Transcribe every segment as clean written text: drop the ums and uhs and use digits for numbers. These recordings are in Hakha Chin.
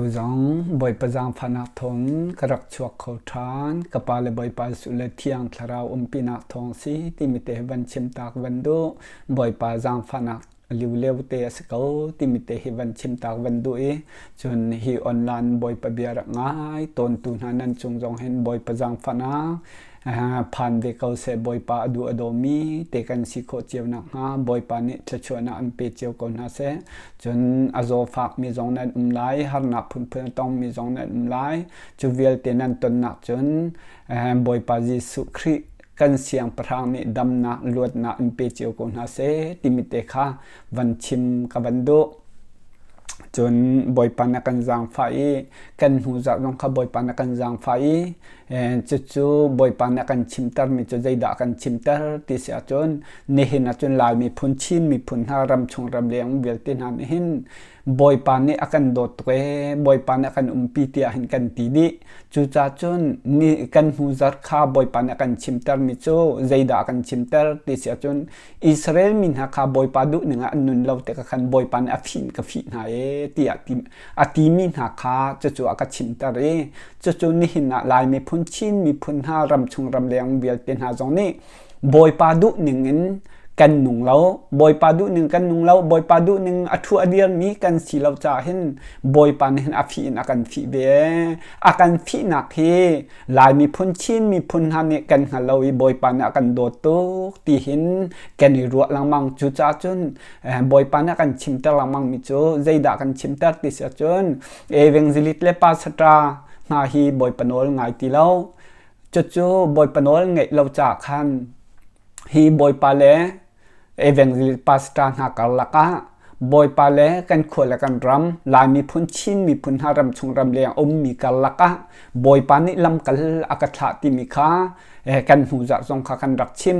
Zong Bawipa zaangfahnak thawng ka rak chuak kho ṭhan. Ka pa le Bawipa Jesuh le Thiang Thlarau umpinak thawng si timi te hi van chim tak van duh. Bawipa zaangfahnak liuleu te a si ko timi te hi van chim tak van duh i cun hi online Bawipa bia rak ngai tawntu hna nan cung zong hin Bawipa zaangfahnak phan ve ko seh. Bawipa a duh a dawmi te kan si khawh cio nakhnga Bawipa nih thluachuahnak an pe cio ko hna seh. Cun a zawfakmi zong nan um lai, harnak phunphun a tongmi zong nan um lai. Cu vialte nan tonnak cun Bawipa Jesuh Khrih kan siangpahrang nih damnak, luatnak in pe cio ko hna seh timi te kha van chim ka van duh. Cun Bawipa na kan zaangfah i kan hnu zarh zong kha Bawipa na kan zaangfah i Cucu Bawipa nih a kan chimtermi cu zeidah a kan chimter ti si ahcun nihin ahcun Lai miphun, Chin miphun hna ramchung ramleng vialte hna nih hin Bawipa nih a kan dawt tuk ee, Bawipa nih a kan umpi tiah hin kan ti dih. Cucaah cun ni kan hnu zarh kha Bawipa nih a kan chimtermi cu zeidah a kan chimter ti si ahcun Israel mi hna kha Bawipa duhning ah an nun lo tikah khan Bawipa nih a fih in ka fih hna ee tiah a timi hna kha cucu a ka chimter i cucu nihin ah Lai miphun, Chin miphun hna ramchung ramleng vialte hna zong nih Bawipa duhning in kan nung lo. Bawipa duhning kan nung lo. Bawipa duhning a thu a dirmi kan si lo caah hin Bawipa nih hin a fih in a kan fih ve. A kan fihnak hi Lai miphun, Chin miphun hna nih kan hngal lo i Bawipa nih a kan dawt tuk ti hin kan i ruah lengmang. Cucaah cun Bawipa nih a kan chimter lengmang mi cu zeidah kan chimter ti si ahcun evangelist le pastor hna hi Bawipa nawl ngai ti lo. Cucu Bawipa nawl ngeih lo caah khan hi Bawipa le evangelist pastor hna karlak ah Bawipa le kan khua le kan ram Lai miphun Chin miphun hna ramchung ramleng ummi karlak ah Bawipa nih lamkal a ka thlah timi kha kan hnu zarh zong kha kan rak chim.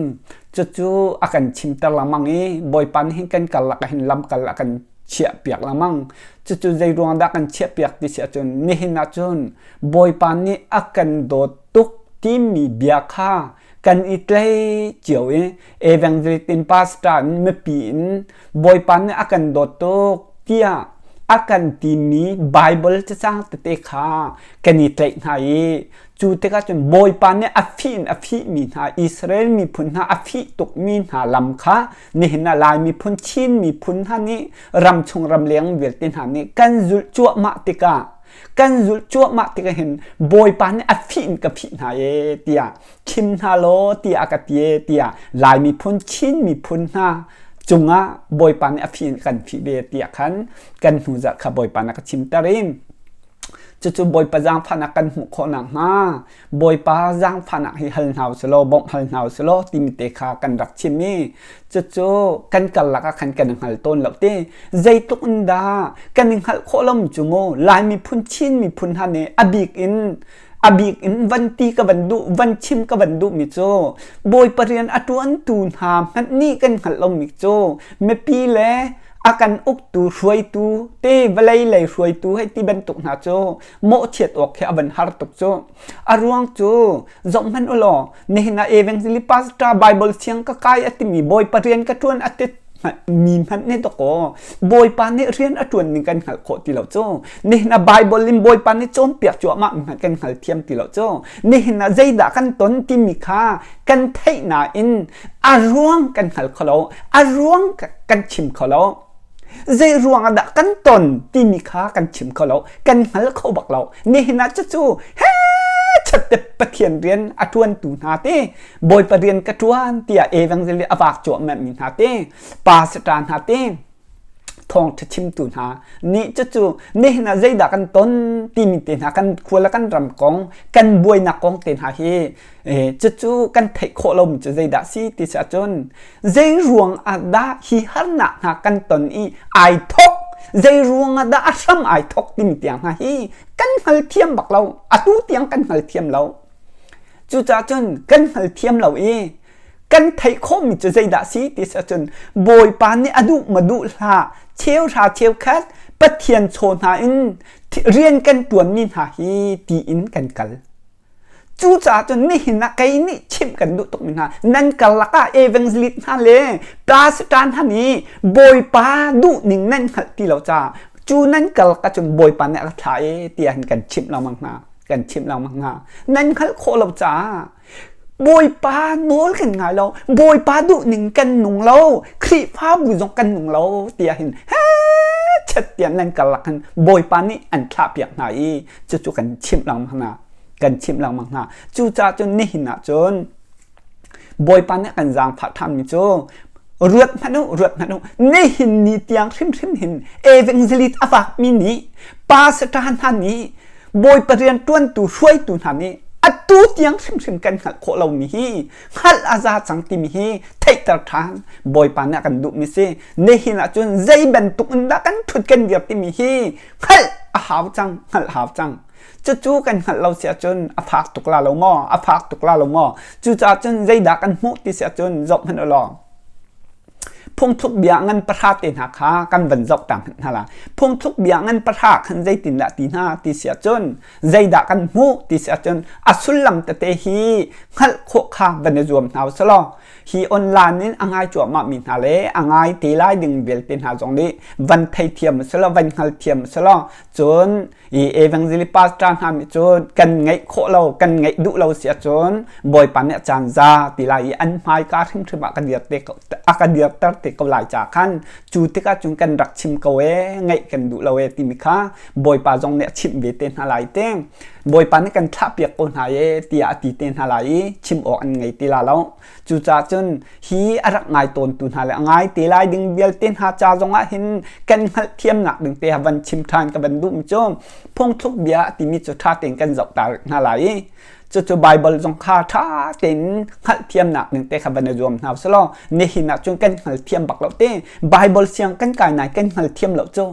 Cucu a kan chimter lengmang i Bawipa nih hin kan karlak ah hin lamkal a kan chiahpiak lengmang. Cucu zei ruang dah kan chiahpiak ti si ahcun nihin ahcun Bawipa nih a kan dawt tuk timi bia kha kan i tlei cio i evangelist in pastor in mipi in Bawipa nih a kan dawt tuk tiah a kan timi Bible cacang tete kha kan i tlaih hna i cu tikah cun Bawipa nih a fih in a fihmi hna Israel miphun hna a fih tukmi hna lam kha nihin ah Lai miphun Chin miphun hna nih ramchung ramleng vialte hna nih kan zulh cuahmah tikah kan zulh cuahmah tikah hin Bawipa nih a fih in ka fih hna ee tiah chim hna law tiah a ka ti ee tiah Lai miphun Chin miphun hna cungah Bawipa nih a fih in kan fih ve tiah khan kan hnu zarh kha Bawipa nih a ka chimter i cucu Bawipa zaangfahnak kan hmuh khawh nakhnga Bawipa zaangfahnak hi hal hna usih law bawmh hal hna usih law timi te kha kan rak chim i cucu kan karlak ah khan kan i hngal tawn lo ti zeitluk in dah kan i hngalh khawh lo cu mu Lai miphun Chin miphun hna nih a bik in a bik in van ti ka van duh van chim ka van duh mi cu Bawipa rian a ṭuantu hna hmanh nih kan hngalh lomi cu mipi le a kan uktu hruaitu te vawlei lei hruaitu hei ti bantuk hna cu mawhchiat awk khi a van har tuk cu a ruang cu zoh hmanh u law nihin ah evangelist pastor bible siang ka kai a timi bawipa rian ka ṭuan a ti mi hmanh nih dawkaw bawipa nih rian a ṭuan ning kan hngalh khawh ti lo cu nihin ah bible in bawipa nih cawnpiak cuahmah mi hmanh kan hngal thiam ti lo cu nihin ah zeidah kan ton timi kha kan theih nain a ruang kan hngal kho lo a ruang kan chim kho lo zei ruang ah dah kan ton timi kha kan chim kho lo kan hngal kho bak lo nihin ah cucu he chatte pathian rian a ṭuantu hna te bawipa rian ka ṭuan tiah evangelist a vak cuahmah mi hna te pastor hna te thawngṭha chimtu hna nih cucu nihin ah zeidah kan ton timi te hna kan khua le kan ram kong kan buainak kong te hna hi cucu kan theih khawh lomi cu zeidah si ti si ahcun zei ruang ah dah hi harnak hna kan ton i ai thok zei ruang ah dah a hram ai thok timi tiang hna hi kan hngal thiam bak lo atu tiang kan hngal thiam lo cucaah cun kan hngal thiam lo i kan theih khawhmi cu zeidah si ti si ahcun Bawipa nih a duh ma duh hlah cheu hra cheu khat Pathian chaw hna in rian kan ṭuanmi hna hi tiin kan kal Cucaah cun nihin ah kei nih chimh kan duh tukmi hna nan karlak ah evangelist hna le pastor hna nih Bawipa duhning nan hngalh ti lo caah Cu nan kal ka cun Bawipa nih a ka thlah i tiah hin kan chimh lengmang hna. Kan chimh lengmang hna. Nan hngalh khawh lo caah Bawipa nawl kan ngai lo, Bawipa duhning kan nung lo, Khrihfabu zong kan nung lo tiah hin chet tiah nan karlak hin Bawipa nih an thlahpiak hna i cucu kan chimh lengmang hna. Kan chimh lengmang hna. Cucaah cun nihin ah cun Bawipa nih kan zaangfah ṭhanmi cu ruat hmanh u, ruat hmanh u. Nihin ni tiang hrimhrim hin evangelist a vakmi nih pastor hna nih Bawipa rian ṭuantu hruaitu hna nih atu tiang hrimhrim kan hngalh khawh lomi hi hngalh a za cang timi hi theihter ṭhan Bawipa nih a kan duhmi si. Nihin ah cun zei bantuk in dah kan ṭhut kan dir timi hi hngalh a hau cang, hngalh hau cang. Cucu kan hngalh lo si ahcun a fak tuk la lo maw? A fak tuk la lo maw? Cucaah cun zeidah kan hmuh ti si ahcun zoh hmanh u law. Phungthluk bia ngan pahra te hna kha kan van zoh ta hmanh hna la. Phungthluk bia ngan pahra khan zeitindah ti hna ti si ahcun zeidah kan hmuh ti si ahcun a sullam tete hi hngalh khawh kha van i zuam hna usih law hi online in a ngai cuahmah mi hna le a ngai te lai ding vialte hna zong nih van theithiam usih law van hngalthiam usih law cun i evangelist pastor hna nih cun kan ngeih khawh lo kan ngeih duh lo si ahcun Bawipa nih a caan za ti lai i an hmaika hrimhrim ah ka dir te ko a ka dirter te ko lai ca khan cu tikah cun kan rak chim ko e ngeih kan duh lo e timi kha Bawipa zong nih a chimh ve te hna lai te Bawipa nih kan thlahpiak ko hna e tiah a ti te hna lai i chim awk an ngei ti la lo Cucaah cun hi a rak ngai tawntu hna le a ngai te lai ding vialte hna ca zongah hin kan hngalhthiamnak ding te van chim ṭhan ka van duhmi cu phungthluk bia timi cu ṭha tein kan zoh ta hna lai i cucu Baibal zong kha ṭha tein hngalhthiamnak ding te kha van i zuam hna usih law nihin ah cun kan hngalthiam bak lo te Baibal siang kan kai nai kan hngalthiam lo cu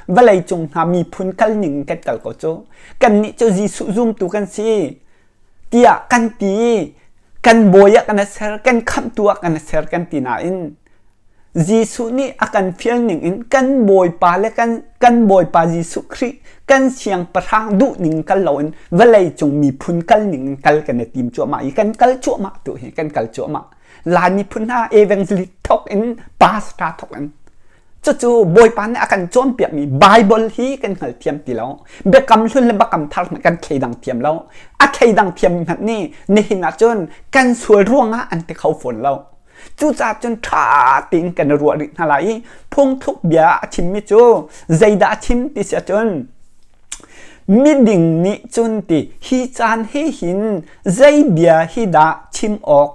vawlei cung hna miphun kal ning kan kal ko cu kannih cu Jesuh zumtu kan si tiah kan ti kan bawi ah kan ser kan khamhtu ah kan ser kan ti nain Jesuh nih a kan fial ning in kan bawipa le kan kan bawipa Jesuh Khrih kan siangpahrang duh ning kal loin vawlei cung miphun kal ning in kal kan i tim cuahmah i kan kal cuahmah tu hi kan kal cuahmah Lai miphun hna evangelist thok in pastor thok in Cucu Bawipa nih a kan cawnpiakmi Baibal hi kan hngalthiam ti lo. Biakam hlun le biakam thar hmanh kan thleidang thiam lo. A thleidang thiam hmanh nih nihin ah cun kan sual ruangah an ti kho fawn lo. Cucaah cun ṭha tein kan i ruah rih hna lai i phungthluk bia a chimmi cu zeidah a chim ti si ahcun miding nih cun ti hi caan he hin zei bia hi dah chim awk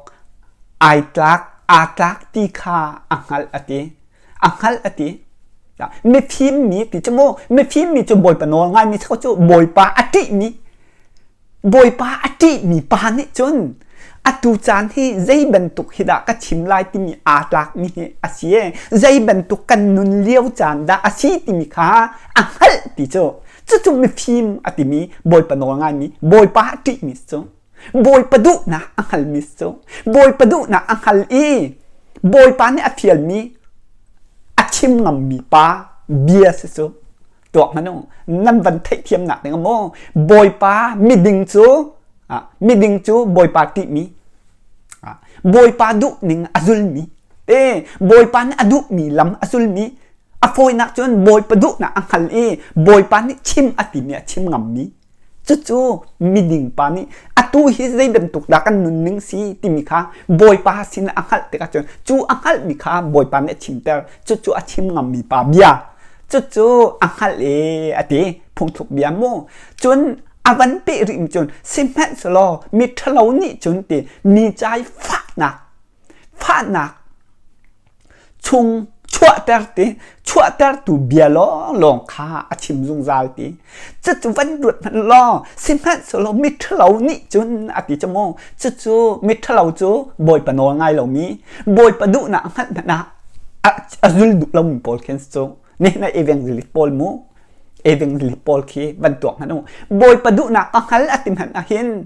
ai tlak aa tlak ti kha a hngalh a ti. A hngalh a ti. Mifim mi ti cu mu mifim mi cu Bawipa nawl ngaimi cu Bawipa a ṭihmi Bawipa a ṭihmi pa nih cun atu caan hi zei bantuk hi dah ka chim lai timi aa tlakmi hi a si e zei bantuk kan nun lio caan dah a si timi kha a hngalh ti cu cucu mifim a timi Bawipa nawl ngaimi Bawipa a ṭihmi cu Bawipa duhnak a hngalmi cu Bawipa duhnak a hngal i Bawipa nih a fialmi a chim ngammi pa bia si cu tuak hmanh u nan van theihthiamnak ding maw Bawipa miding cu miding cu Bawipa ṭihmi Bawipa duhning a zulmi te Bawipa nih a duhmi lam a zulmi a fawinak cun Bawipa duhnak a hngal i Bawipa nih chim a timi a chim ngammi Cucu miding pa nih atu hi zei bantuk dah kan nunning si timi kha Bawipa sin a hngalh tikah cun cu a hngalhmi kha Bawipa nih a chimter. Cucu a chim ngammi pa bia. Cucu a hngalh i a ti phungthluk bia mu. Cun a van peh rih cun sihmanhsehlaw mi ṭhalo nih cun ti mi cai fahnak fahnak chung chuahter ti chuahtertu bia lawnglawng kha a chim zungzal ti cucu van ruat hmanh law sihmanhsehlaw miṭhalo nih cun a ti cu mu cucu miṭhalo cu Bawipa nawl ngai lomi Bawipa duhnak hngalh hmanh ah a zul duh lomi pawl khin cu nihin ah evangelist pawl mu evangelist pawl khi van tuak hmanh u Bawipa duhnak ka hngal a ti hmanh ah hin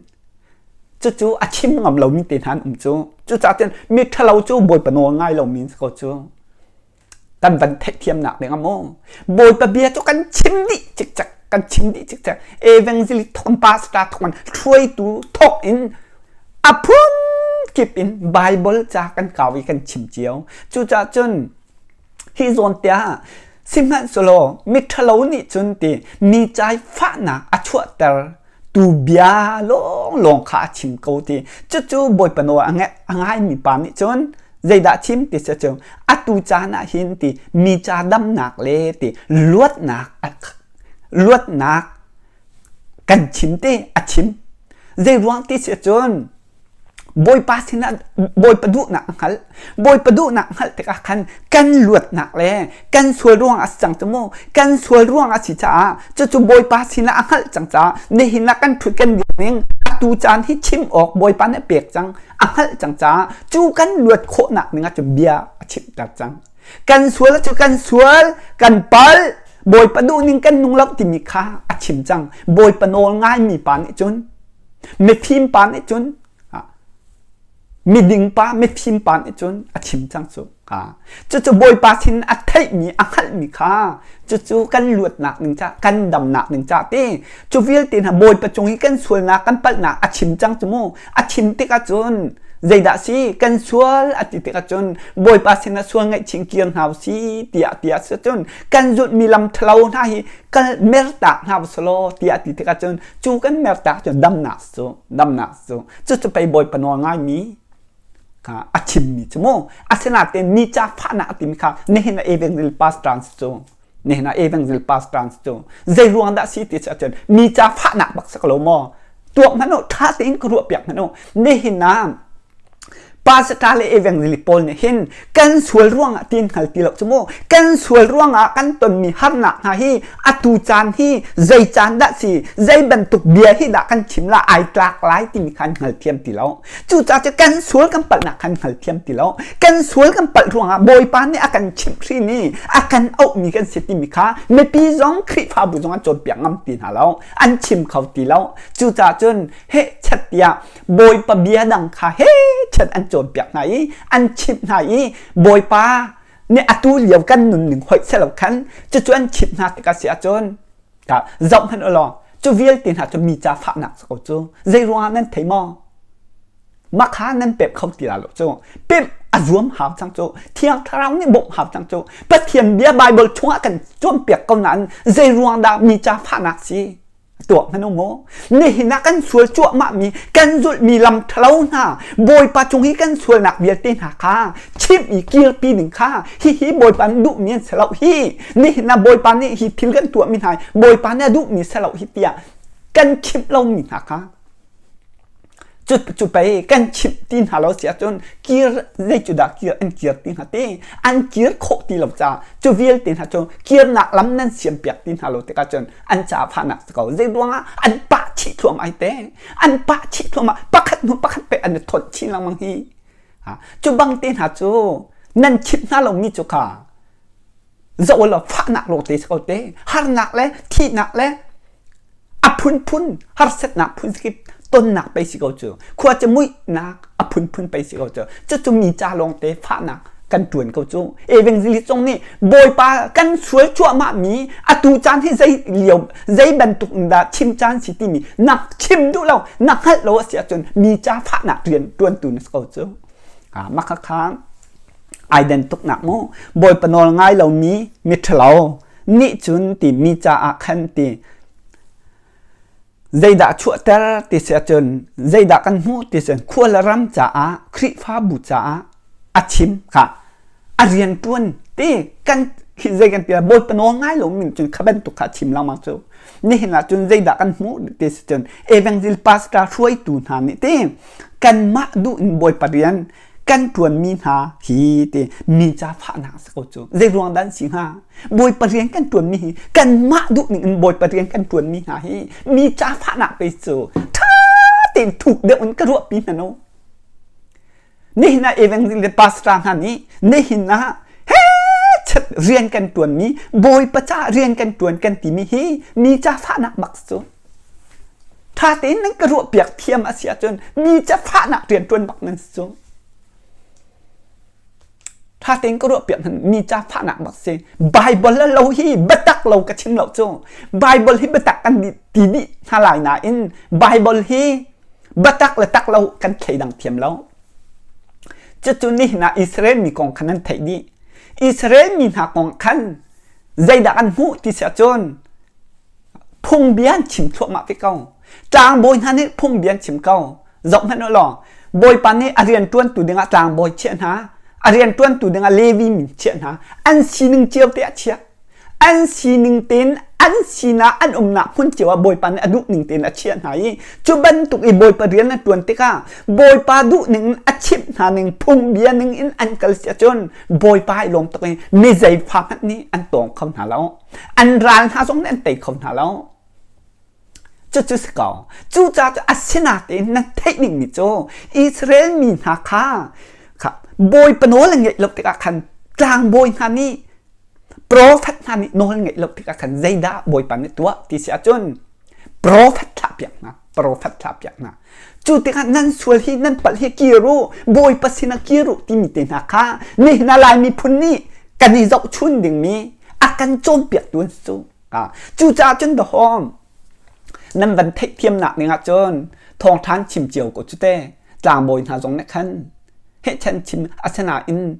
Cucu a chim ngam lomi te hna an um cu. Cucaah cun mi ṭhalo cu Bawipa nawl ngai lomi si ko cu. Kan van theihthiamnak ding ah maw Bawipa bia cu kan chim dih cikcek kan chim dih cikcek evangelist thawk pastor thawk in hruaitu thawk in a phun kip in Bible ca kan kau i kan chim cio. Cucaah cun hi zawn tiah. Sihmanhsehlaw miṭhalo nih cun ti mi cai fahnak a chuahter tu bia lawnglawng kha a chim ko ti. Cucu Bawipa nawl a ngaimi pa nih cun zeidah chim ti si cu atu caan ah hin ti mi ca damnak le ti luatnak luatnak kan chim ti a chim. Zeiruang ti si cun Bawipa sinah Bawipa duhnak a hngalh. Bawipa duhnak hngalh tikah khan kan luatnak le kan sual ruang a si cang cu mu. Kan sual ruang a si caah cucu Bawipa sinah a hngalh cang caah nihin ah kan ṭhut kan dir ning atu caan hi chim awk Bawipa nih a pek cang a hngalh cang caah cu kan luat khawhnak ding ah cu bia a chimter cang. Kan sual cu kan sual, kan palh, Bawipa duhning kan nung lo timi kha a chim cang. Bawipa nawl ngaimi pa nih cun Mifim pa nih cun miding pa mifim pa nih cun a chim cang cu. Cucu Bawipa sin a theihmi a hngalhmi kha cucu kan luatnak ding ca kan damnak ding ca ti cu vialte hna Bawipa cung i kan sualnak kan palhnak a chim cang cu mu a chim tikah cun zeidah si kan sual a ti tikah cun Bawipa sinah sual ngaihchih kir hna usih tiah tiah si cun kan zulhmi lam ṭhalo hna hi kal mertak hna usih tiah ti tikah cun cu kan mertak cu damnak cu damnak cu cucu pei Bawipa nawl ngaimi kha a chimmi cu mu asinain mi ca fahnak a timi kha nihin ah evangel pastor cu nihin ah evangel pastor cu zei ruang dah si ti cun mi ca fahnak bak si ko maw tuak hmanh u ṭha tein ka ruah piak hmanh u nihin ah Pastor le evangelist pawl nih hin kan sual ruangah tiin hngal ti lo cu mu. Kan sual ruangah kan tonmi harnak hna hi atu caan hi zei caan dah si, zei bantuk bia hi dah kan chim la ai tlak lai timi kha an hngal thiam ti lo. Cucaah cu kan sual kan palhnak khan hngal thiam ti lo. Kan sual kan palh ruangah Bawipa nih a kan chimhhrin i a kan auhmi kan si timi kha mipi zong Khrihfabu zong an cawnpiak ngam ti hna lo. An chim kho ti lo. Cucaah cun heh chat tiah Bawipa bia dang kha he chan an cawnpiak hna i an chimh hna i Bawipa nih atu lio kan nunning hoih selo khan cucu an chimh hna tikah si ahcun ta zoh hmanh u law cu vialte hna cu mi ca fahnak si ko cu zei ruangah nan thei maw makha nan pek kho ti la lo cu pemh a zuam hau cang cu thiang thlarau nih bawmh hau cang cu Pathian bia Bible chungah kan cawnpiak ko nain zei ruang dah mi ca fahnak si tuah hmanh u mu nihin ah kan sual cuahmahmi kan zulhmi lam ṭhalo hna Bawipa cung i kan sualnak vialte hna kha chimh i kirpi ding kha hihi Bawipa nih duhmi an si lo hi nihin ah Bawipa nih hi thil kan tuahmi hna Bawipa nih a duhmi si lo hi tiah kan chimh lomi hna kha Cu cu pei kan chimh ti hna lo si ahcun kir zei cu dah kir an kir ti hna ti an kir khawh ti lo caah cu vialte hna cu kirnak lam nan siam piak ti hna lo tikah cun an ca fahnak si ko zei ruangah an pah chih thluahmah ai te an pah chih thluahmah pakhat hnu pakhat pe an i thonh chin lengmang hi cu bang te hna cu nan chimh hna lomi cu kha zoh law fahnak lawng te si ko te harnak le thihnak le a phunphun harsatnak phunkip tonnak pei si ko cu khua cu muihnak a phunphun pei si ko cu cucu mi ca lawng te fahnak kan tuan ko cu evangelist zong nih bawipa kan sual cuahmah mi atu caan hi zei lio zei bantuk in dah chim caan si timi nak chim duh lo na hngalh lo a si ahcun mi ca fahnak rian tuantu na si ko cu mah kha ai den tuknak mu bawipa nawl ngai lomi miṭhalo nih cun ti mi caah khan ti zeidah chuahter ti si ahcun zeidah kan hmuh ti si khua le ram caah Khrihfabu caah a chim kha a rian ṭuan ti kan khi zei kan ti bawipa nawl ngai lomi cun kha bantuk kha chim lengmang cu nihin ah cun zeidah kan hmuh ti si cun evangel pastor hruaitu hna nih ti kanmah duh in bawipa rian kan ṭuanmi hna hi ti mi ca fahnak si ko cu zei ruang dah an si hnga bawipa rian kan ṭuanmi hi kanmah duh ning in bawipa rian kan ṭuanmi hna hi mi ca fahnak pe cu ṭha tein thuk deuh in ka ruahpi hna no nihin ah evangelist le pastor hna nih nihin ah he chat rian kan ṭuanmi bawipa ca rian kan ṭuan kan timi hi mi ca fahnak bak cu Ṭha tein nan ka ruahpiak thiam a si ahcun mi ca fahnak rianṭuan bak nan si cu. Ṭha tein ka ruahpiak hmanh mi ca fahnak bak si. Bible le lo hi biatak lo ka chim lo cu. Bible hi biatak kan ti dih hna lai nain Bible hi biatak le tak lo kan thleidang thiam lo. Cucu nihin ah Israel mi kong khan nan theih dih. Israel mi hna kong khan. Zeidah kan hmuh ti si ahcun phungbia an chim thluahmah ve ko. Tlangbawi hna nih phungbia an chim ko. Zoh hmanh u law, Bawipa nih a rian ṭuantu dingah tlangbawi chiah hna, a rian ṭuantu dingah Levi min chiah hna, an sining cio te ah chiah. An sining tein an sinah an umnak hmun cio ah Bawipa nih a duh ning tein a chiah hna i cu bantuk i Bawipa rian an ṭuan tikah Bawipa duh ning in a chimh hna ning phungbia ning in an kal si ahcun Bawipa ai lawm tuk i mi zeifa hmanh nih an tawng kho hna lo. An ral hna zong nih an tei kho hna lo. Cucu si ko. Cucaah cu asinatein nan theih dingmi cu Israel mi hna kha, kha Bawipa nawl an ngeih lo tikah khan tlangbawi hna nih profet hna nih nawl ngeih lo tikah khan zeidah Bawipa nih tuah ti si ahcun profet thlahpiak hna profet thlahpiak hna cu tikah nan sual hi nan palh hi kir u Bawipa sinah kir u timi te hna kha nihin ah Lai miphun nih kan i zohchun dingmi a kan cawnpiaktu an si cu. Cucaah cun dahawm nan van theihthiamnak ding ahcun thawngṭha chim cio ko cu te tlangbawi hna zong nih khan hehchan chim asinain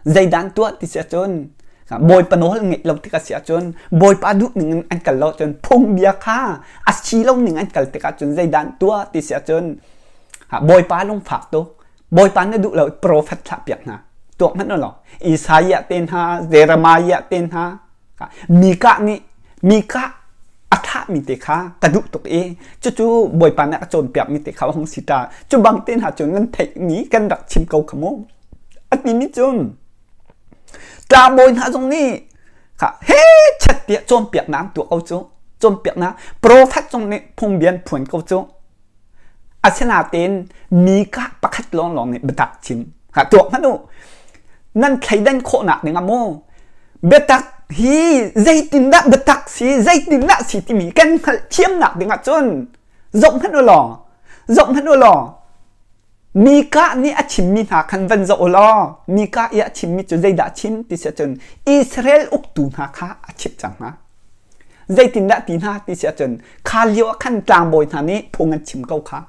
zeidah an tuah ti si ahcun Bawipa nawl ngeih lo tik a si ahcun Bawipa duh ning in an kal lo ahcun phungbia kha a si lo ning an kal tikah cun zeidah an tuah ti si ahcun Bawipa lungfak tuk Bawipa na duh lo profet thlah piak hna tuak hmanh law Isaiah te hna Jeremiah te hna Mikah nih Mikah a thahmi te kha ka duh tuk i cucu Bawipa nih a cawnpiakmi te kha a hung si ta. Cu bang te hna cu nan theihmi kan rak chim ko kha mu. A timi cun tlangbawi hna zong nih kha he chet tiah cawnpiaknak an tuah ko cu. Cawnpiaknak profet zong nih phungbia an phuan ko cu. Asinain Mikah pakhat lawnglawng nih biatak chim. Ha tuak hmanh u. Nan thleidan khawhnak ding ah mu biatak hi zeitindah biatak si zeitindah si timi kan hngalhthiamnak ding ah cun zoh hmanh u law zoh hmanh u law Mikah nih a chimmi hna khan van zoh u law Mikah i a chimmi cu zeidah a chim ti si ahcun Israel uktu hna kha a chimh cang hna. Zeitindah ti hna ti si ahcun kha lio ah khan tlangbawi hna nih phung an chim ko kha.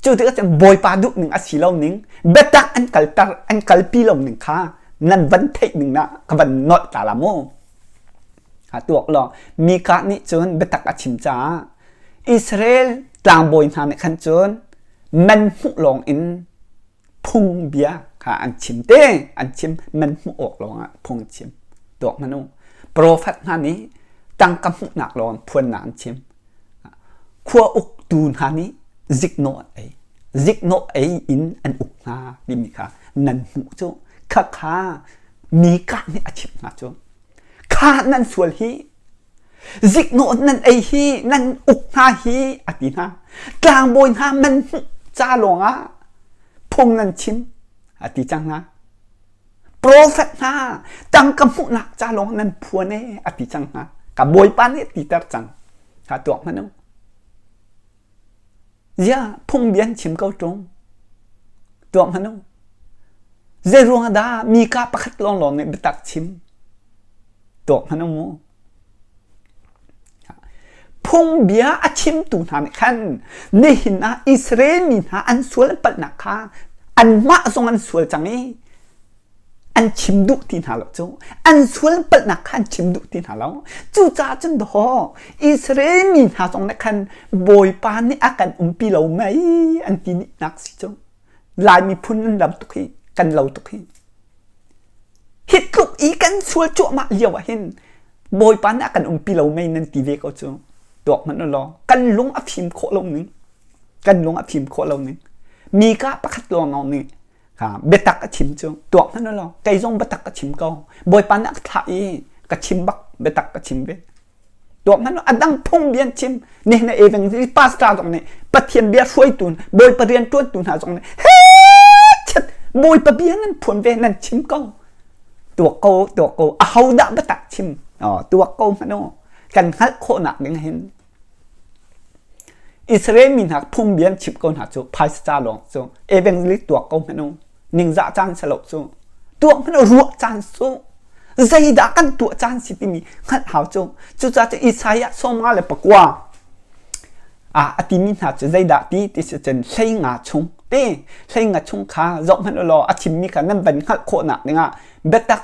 Cu tikah cun Bawipa duh ning a si lo ning, biatak an kalter an kalpi lo ning kha nan van theih ning na ka van nolh ta la mu. Ha tuak law Mikah nih cun biatak a chim caah Israel tlangbawi hna nih khan cun man hmuh lawng in phungbia kha an chim te an chim man hmuh awk lawngah phung an chim tuak hmanh u profet hna nih tangka hmuhnak lawng phuannak an chim khua uktu hna nih ziknawh an ei ziknawh ei in an uk hna timi kha nan hmuh cu khakha Mikah nih a chimh hna cu kha nan sual hi Ziknawh nan ei hi nan uk hna hi a ti hna. Tlangbawi hna man hmuh ca lawngah phung nan chim a ti cang hna. Profet hna tangka hmuhnak ca lawng nan phuan e a ti cang hna. Ka Bawipa nih a titer cang. Kha tuak hmanh u. Ziah phungbia an chim ko ṭung. Tuak hmanh u. Zei ruangah dah Mika pakhat lawnglawng nih biatak chim? Tuak hmanh u mu. Phungbia a chimtu hna nih khan nihin ah Israel mi hna an sual an palhnak kha anmah zong an sual cang i an chim duh ti hna lo cu an sual palhnak kha an chim duh ti hna lo cucaah cun dawh Israel mi hna zong nih khan Bawipa nih a kan umpi lo mei an ti nak si cu Lai miphun nan lam tuk hi kan lo tuk hi hi tluk i kan sual cuahmah lio ah hin Bawipa nih a kan umpi lo mei nan ti ve ko cu tuak hmanh u law kan lung a fim khawh lo ning kan lung a fim khawh lo ning mi ka pakhat lawng nih biatak a chim cu tuak hmanh law kei zong biatak ka chim ko bawipa nih a ka thlah i ka chim bak biatak ka chim ve tuak hmanh a dang phung bia an chim nihin evangelist pastor zong nih pathian bia hruaitu bawipa rian ṭuantu hna zong nih he chet bawipa bia nan phuan ve nan chim ko tuak ko tuak ko aho dah biatak chim tuak ko hmanh u kan hngalh khawhnak ding hin Israel mi hna phungbia an chimh ko hna cu phaisa ca lawng cu evangelist tuak ko hmanh u ningzah caan si lo cu tuak hmanh u ruah caan cu zeidah kan tuah caan si timi hngalh hau cu cucaah cu Isaiah 54 ah a timi hna cu zeidah ti ti si cun 15 chung te 15 chung kha zoh hmanh u law a chimmi kha nan van hngalh khawhnak dingah biatak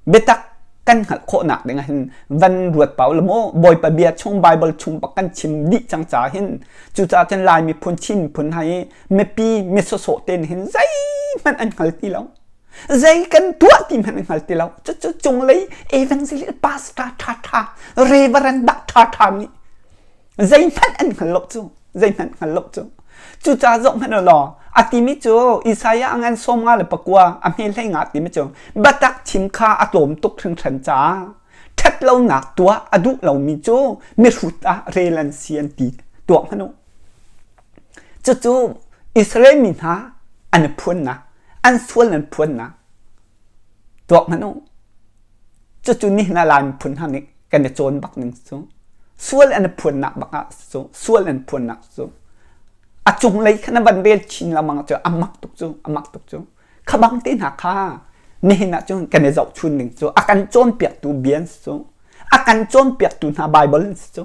biatak. Kan hngalh khawhnak ding ah hin van ruat pau la maw Bawipa bia chung Bible chung bak kan chim dih cang ca hin cucaah cun Lai miphun Chin miphun hna hi mipi mi sawsawh te nih hin zeihmanh an hngal ti lo. Zei kan tuah ti hmanh an hngal ti lo. Cucu cunglei evangelist pastor ṭhaṭha reverend dah ṭhaṭha nih zeihmanh an hngal lo cu zeihmanh hngal lo cu cucaah zoh hmanh u law a timi cu Isaiah a ngan 59 a hme 15 timi cu biatak chim kha a tlawm tuk hringhran caah ṭhatlonak tuah a duh lomi cu mihrut ah rel an si an ti tuah hmanh u cucu Israel mi hna an i phuannak an sual an phuannak tuak hmanh u Cucu nihin ah Lai miphun hna nih kan i cawn bak ning cu sual an i phuannak bak ah cu sual an phuannak cu a cunglei kha na van rel chin lengmang cu a mak tuk cu a mak tuk cu kha bang te hna kha nihin ah cun kan i zohchun ning cu a kan cawnpiaktu bia an si cu a kan cawnpiaktu hna Bible an si cu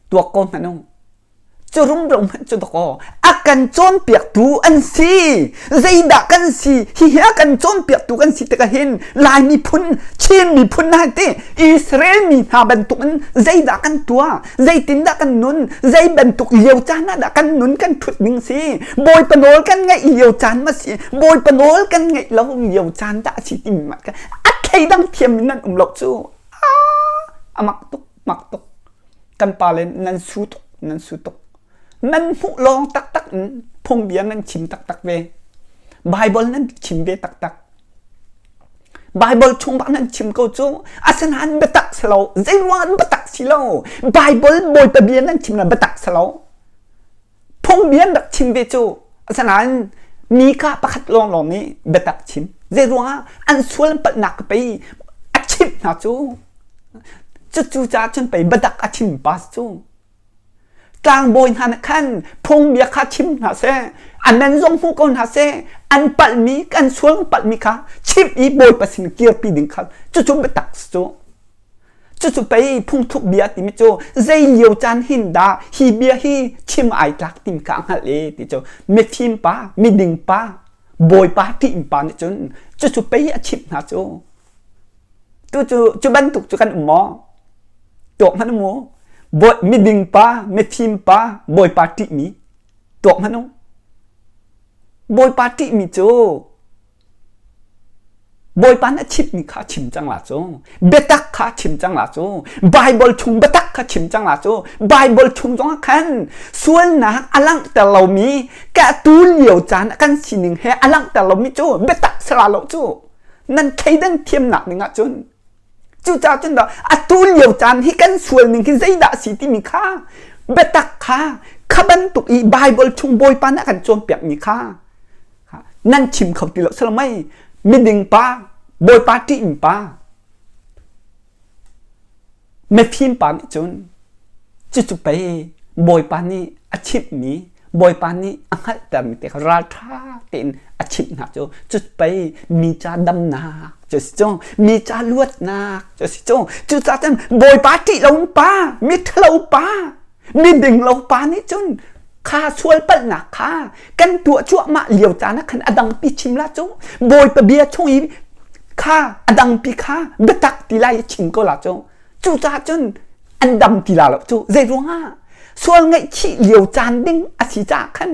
tuak ko hmanh u Cu rumro hmanh cu dakaw a kan cawnpiaktu an si. Zeidah kan si? Hihi a kan cawnpiaktu kan si tikah hin Lai miphun, Chin miphun hna ti Israel mi hna bantukin zeidah kan tuah? Zeitindah kan nun? Zei bantuk lio caan ah dah kan nun kan ṭhut ning si? Bawipa nawl kan ngaih lio caan ma si? Bawipa nawl kan ngaih lo lio caan dah a si timi a thleidang thiam in nan um lo cu. Ah, a mak tuk, mak tuk. Kan pale nan su tuk nan su tuk nan hmuh lawng taktak in phungbia nan chim taktak ve Bible nan chim ve taktak Bible chung bak nan chim ko cu asinain biatak si lo zei ruang an biatak si lo Bible Bawipa bia nan chim na biatak si lo Phungbia an rak chim ve cu asinain Mika pakhat lawnglawng nih biatak chim. Zeiruangah an sual palhnak ka pei a chimh hna cu. Cucu caah cun pei biatak a chim pas cu. Tlangbawi hna nih khan phungbia kha chim hna seh, an nan zong hmu ko hna seh, an palhmi, kan sual palhmi kha chimh i Bawipa sin kirpi ding kha cucu biatak cu. Cucu pei phungthluk bia timi cu zei lio caan hin dah hi bia hi chim ai tlak timi kha a hngalh e ti cu mifim pa, miding pa, bawipa ṭihmi pa nih cun cucu pei a chimh hna cu. Tu cu cu bantuk cu kan um maw? Tuak hmanh mu. Miding pa, mifim pa, bawipa ṭihmi tuak hmanh u. Bawipa ṭihmi cu Bawipa nih a chimmi kha a chim cang la cu. Biatak kha a chim cang la cu. Bible chung biatak kha chim cang la cu. Bible chung zongah khan sualnak a langhter lomi ka tu lio caan kan sining he a langhter lomi cu biatak sala lo cu. Nan thleidan thiamnak ding ahcun cucaah cun dah atu lio caan hi kan sual ning hi zeidah a si timi kha biatak kha kha bantuk i Bible chung Bawipa nih a kan cawnpiakmi kha nan chim kho ti lo salamai miding pa bawipa ṭihmi pa mifim pa nih cun cucu pei bawipa nih a chimhmi bawipa nih a hngalhtermi te kha ralṭha tein a chimh hna cu cu pei mi ca damnak cu si cu mi ca luatnak cu si cu cucaah cun bawipa ṭih lo pa mi ṭhalo pa miding lo pa nih cun kha sual palhnak kha kan tuah cuahmah lio caan ah khan a dangpi chim la cu bawipa bia chung i kha a dangpi kha biatak ti lai i chim ko la cu cucaah cun an dam ti la lo cu zei ruangah sual ngaihchih lio caan ding a si caah khan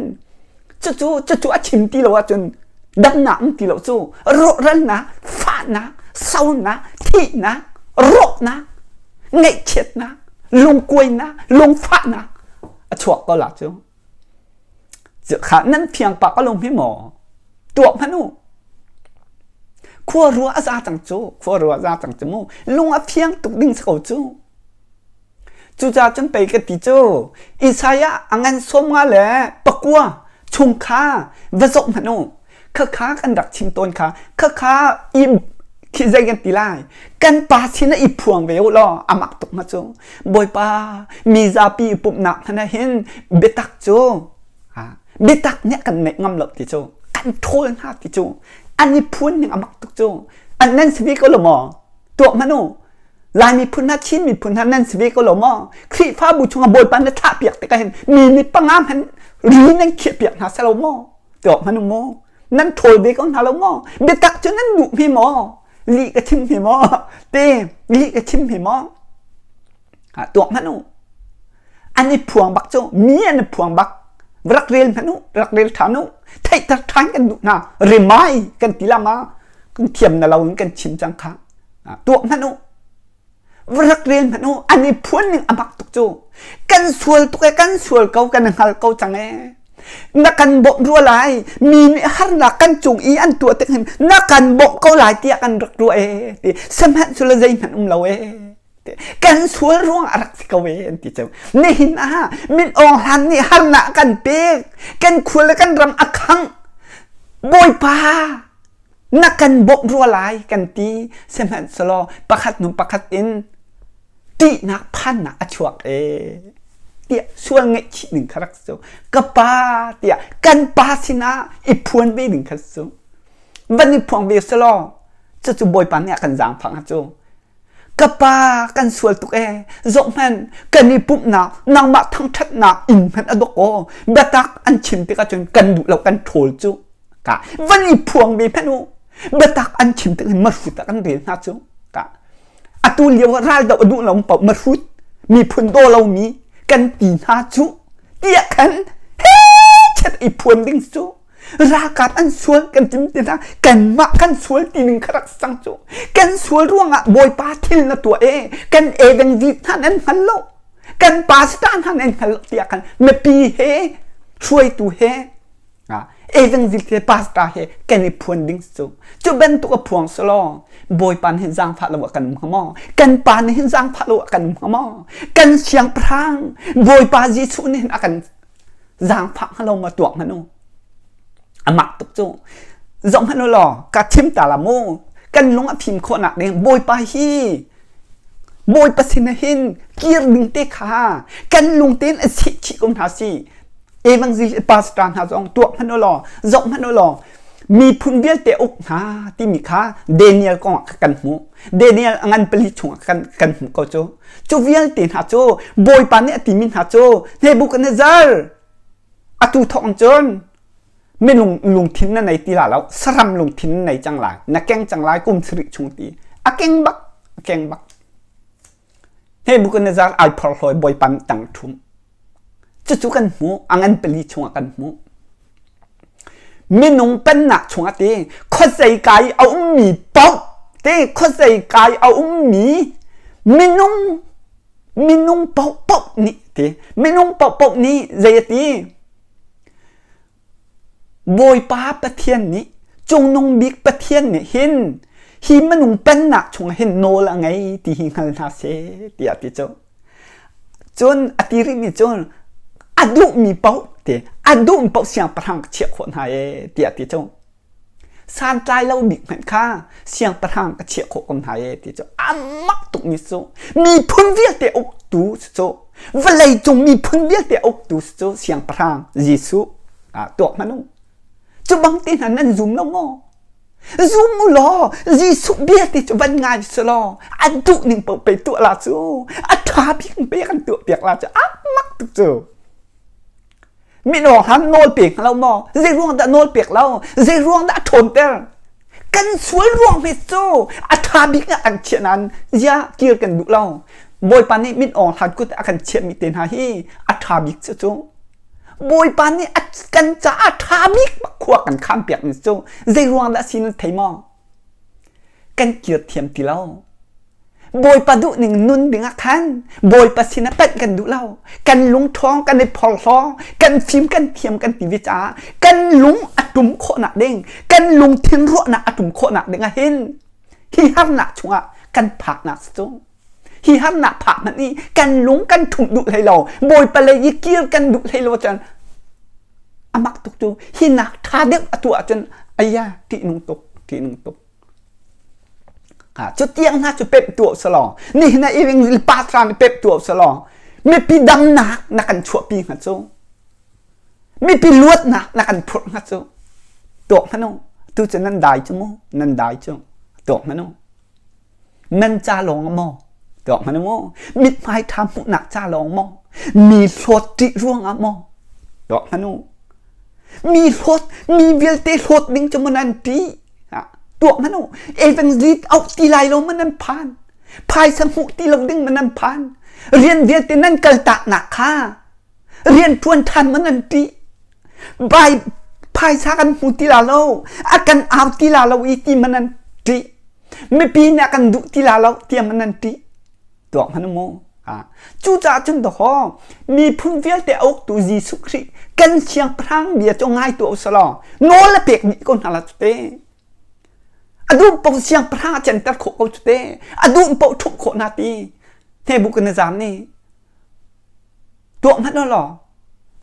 cucu cucu a chim ti lo ahcun damnak um ti lo cu rawhralnak fahnak saunak thihnak rawhnak ngaihchiatnak lungkuainak lungfahnak a chuak ko la cu kha nan fiang pa ka lung hi maw tuah hmanh u khua rua a za cang cu khua rua a za cang cu mu lung a fiang tuk ding si ko cu Cucaah cun pei ka ti cu Isaiah a ngan 59 chung kha va zoh hmanh u. Khakha kan rak chim tawn kha khakha i khi zei kan ti lai kan pa sin ah i phuang ve u law a mak tuk ma cu Bawipa mi zapi i pumhnak hmanh ah hin biatak cu biatak nih kan neih ngam lo ti cu kan ṭhawl hna ti cu an i phuan ning a mak tuk cu an nan si ve ko lo maw tuah hmanh u Lai miphun hna Chin miphun hna nan si ve ko lo maw? Khrihfabu chungah Bawipa na thlah piak tikah hin mi nih panga hmanh ri nan khiah piak hna selo maw? Tuak hmanh u maw? Nan ṭhawl ve ko hna lo maw? Biatak cu nan duh hme maw? Lih ka chim hi maw? Te lih ka chim hi maw? Ha tuak hmanh u. An i phuang bak cu mi an i phuang bak. Rak rel hmanh u, rak rel ṭhan u. Theihter ṭhan kan duh hna. Rimai kan ti lama kan thiam na lo in kan chim cang kha. Tuak hmanh u. Rak rel hmanh u. An i phuan ning a mak tuk cu. Kan sual tuk e, kan sual ko, kan hngal ko cang e. Na kan bawmh rua lai. Mi nih harnak kan cung i an tuah tik hin na kan bawmh ko lai tiah kan rak ruah e. Ti sihmanhsehlaw zeihmanh um lo e. Kan sual ruang a rak si ko e an ti cu. Nihin ah Min Aung Hlan nih harnak a kan pek. Kan khua le kan ram a khangh. Bawipa na kan bawmh rua lai kan ti. Sihmanhsehlaw pakhat hnu pakhat in ṭihnak phannak a chuak e tiah sual ngaihchih ding kha rak si cu. Ka pa tiah kan pa sinah i phuan ve ding kha si cu. Van i phuang ve selaw cucu Bawipa nih a kan zaangfah hnga cu. Ka pa kan sual tuk ee zohhmanh kan i pumhnak nangmah thangṭhatnak inn hmanh a dawk aw biatak an chim tikah cun kan duh lo kan ṭhawl cu ka van i phuang ve hmanh u biatak an chim tik hin mahrut ah kan rel hna cu ka atu lio ah raldoh a duh lo paoh mahrut miphun daw lomi kan ti hna cu tiah khan he chet i phuan ding cu Ralkap an sual kan tim ti hna kanmah kan sual ti ning kha rak cang cu kan sual ruangah Bawipa thil na tuah e kan evang vit hna nan hngal lo kan pastor hna nan hngal lo tiah khan mipi he hruaitu he evangelist he pastor he kan i phuan ding cu cu bantuk a phuang selaw Bawipa nih hin zaangfah lo ah kan um hnga maw kan pa nih hin zaangfah lo ah kan um hnga maw kan siangpahrang Bawipa Jesuh nih hin a kan zaangfah hnga lo ma tuak hmanh u a mak tuk cu zoh hmanh u law ka thim ta la mu kan lung a fim khawhnak ding bawipa hi bawipa sin ah hin kir ding te kha kan lung tein a sih chih ko hna si evangelist pastor hna zong tuak hmanh u law zoh hmanh u law miphun vialte uk hna timi kha Daniel kong ah kan hmuh Daniel a ngan pali chungah kan kan hmuh ko cu cu vialte hna cu Bawipa nih a timi hna cu Nebuchadnezzar atu thawk cun minung lungthin na nei ti la lo saram lungthin na nei cang lai na keng cang lai kum sarih chung ti a keng bak a keng bak Nebuchadnezzar ai phorhlawi Bawipa nih tang ṭhum Cucu kan hmuh, a ngan pali chungah kan hmuh. Minung pennak chungah te khuazei kai a ummi paoh te khuazei kai a ummi minung minung paohpaoh nih te minung paohpaoh nih zei a ti Bawipa Pathian nih Cungnung Bik Pathian nih hin hi minung pennak chungah hin nawl a ngei ti hi hngal hna seh tiah a ti cu. Cun a ti rihmi cu a duhmi paoh ti a duhmi paoh siangpahrang ka chiah khawh hna ee tiah a ti cu. Santlai lo bik hmanh kha siangpahrang ka chiah khawh ko hna ee ti cu a mak tukmi cu miphun vialte uktu cu vawleicung miphun vialte uktu cu siangpahrang Jesuh ah tuak hmanh u. Cu bang te hna nan zum lo maw? Zum u law Jesuh bia ti cu van ngai si law a duh ning paoh pe tuah la cu a ṭha bik pe kan tuah piak la cu a mak tuk cu. Minung han nawl pek lo maw? Zei ruang dah nawl pek lo? Zei ruang dah a ṭhawnter? Kan sual ruang hi cu a ṭha bik ah an chiah nain zia kir kan duh lo. Bawipa nih min awng hlan kut a kan chiahmi te hna hi a ṭha bik cu cu. Bawipa nih a kan caah ṭha bik khua kan khaan piakmi cu zei ruang dah si nan thei maw? Kan kir thiam ti lo. Bawipa duhning nun dingah khan Bawipa sinah panh kan duh lo. Kan lung ṭhawng, kan i phorhlaw, kan fim, kan thiam kan ti ve caah kan lung a tum khawhnak ding, kan lungthin ruahnak a tum khawhnak ding ah hin hi harnak chungah kan phaknak si cu. Hi harnak phak hmanh i kan lung kan ṭhumh duh hlei lo, Bawipa lei i kir kan duh hlei lo cun a mak tuk cu hi nak ṭha deuh a tuah ahcun aya ṭihnung tuk, ṭihnung tuk. Cu tiang hna cu pemh tuah selaw nihin ah i patra nih pemh tuah selaw mipi damnak na kan chuahpi hnga cu mipi luatnak na kan phurh hnga cu tuak hmanh u tu cu nan dai cu mu nan dai cu tuak hmanh u nan ca lawng maw tuak hmanh u mu mithmai ṭha hmuhnak ca lawng maw mi hlawt ṭih ruangah maw tuak hmanh u mi hlawt mi vialte hlawt ding cu maw nan ṭih? Tuah hmanh u. Evangelist auh ti lai lo man nan phan. Phaisa hmuh ti lo ding man nan phan. Rian vialte nan kaltaknak kha rian ṭuan ṭhan man nan ṭih. Bai phaisa kan hmu ti la lo, a kan au ti la lo i ti man nan ṭih. Mipi nih a kan duh ti la lo tiah man nan ṭih. Tuak hmanh mu. Cucaah cun dawhaw miphun vialte a uktu Jesuh Khrih kan siangpahrang bia cu ngai tuah u law nawl a pek dih ko hna la cu te. A duh paoh siangpahrang a canter khawh ko cu te. A duh paoh ṭhumh khawh hna ti. Nebuchadnezzar nih tuah hmanh u law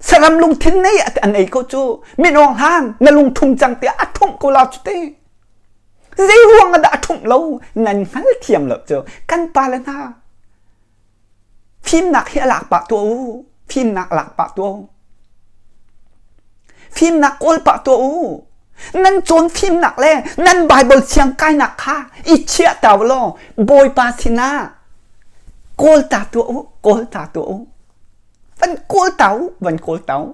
saram lungthin nei an ei ko cu minawng hlan na lungthum cang tiah a ṭhumh ko la cu te. Zei ruang ah dah a ṭhumh lo nan hngal thiam lo cu kan pale hna fimnak hi a lak pah tuah u fimnak lak pah tuah u fimnak kawl pah tuah u nan cawn fimnak le nan Bible siang kainak kha i chiah ta u law Bawipa sinah kawl ta tuah u kawl ta tuah u van kawl ta u van kawl ta u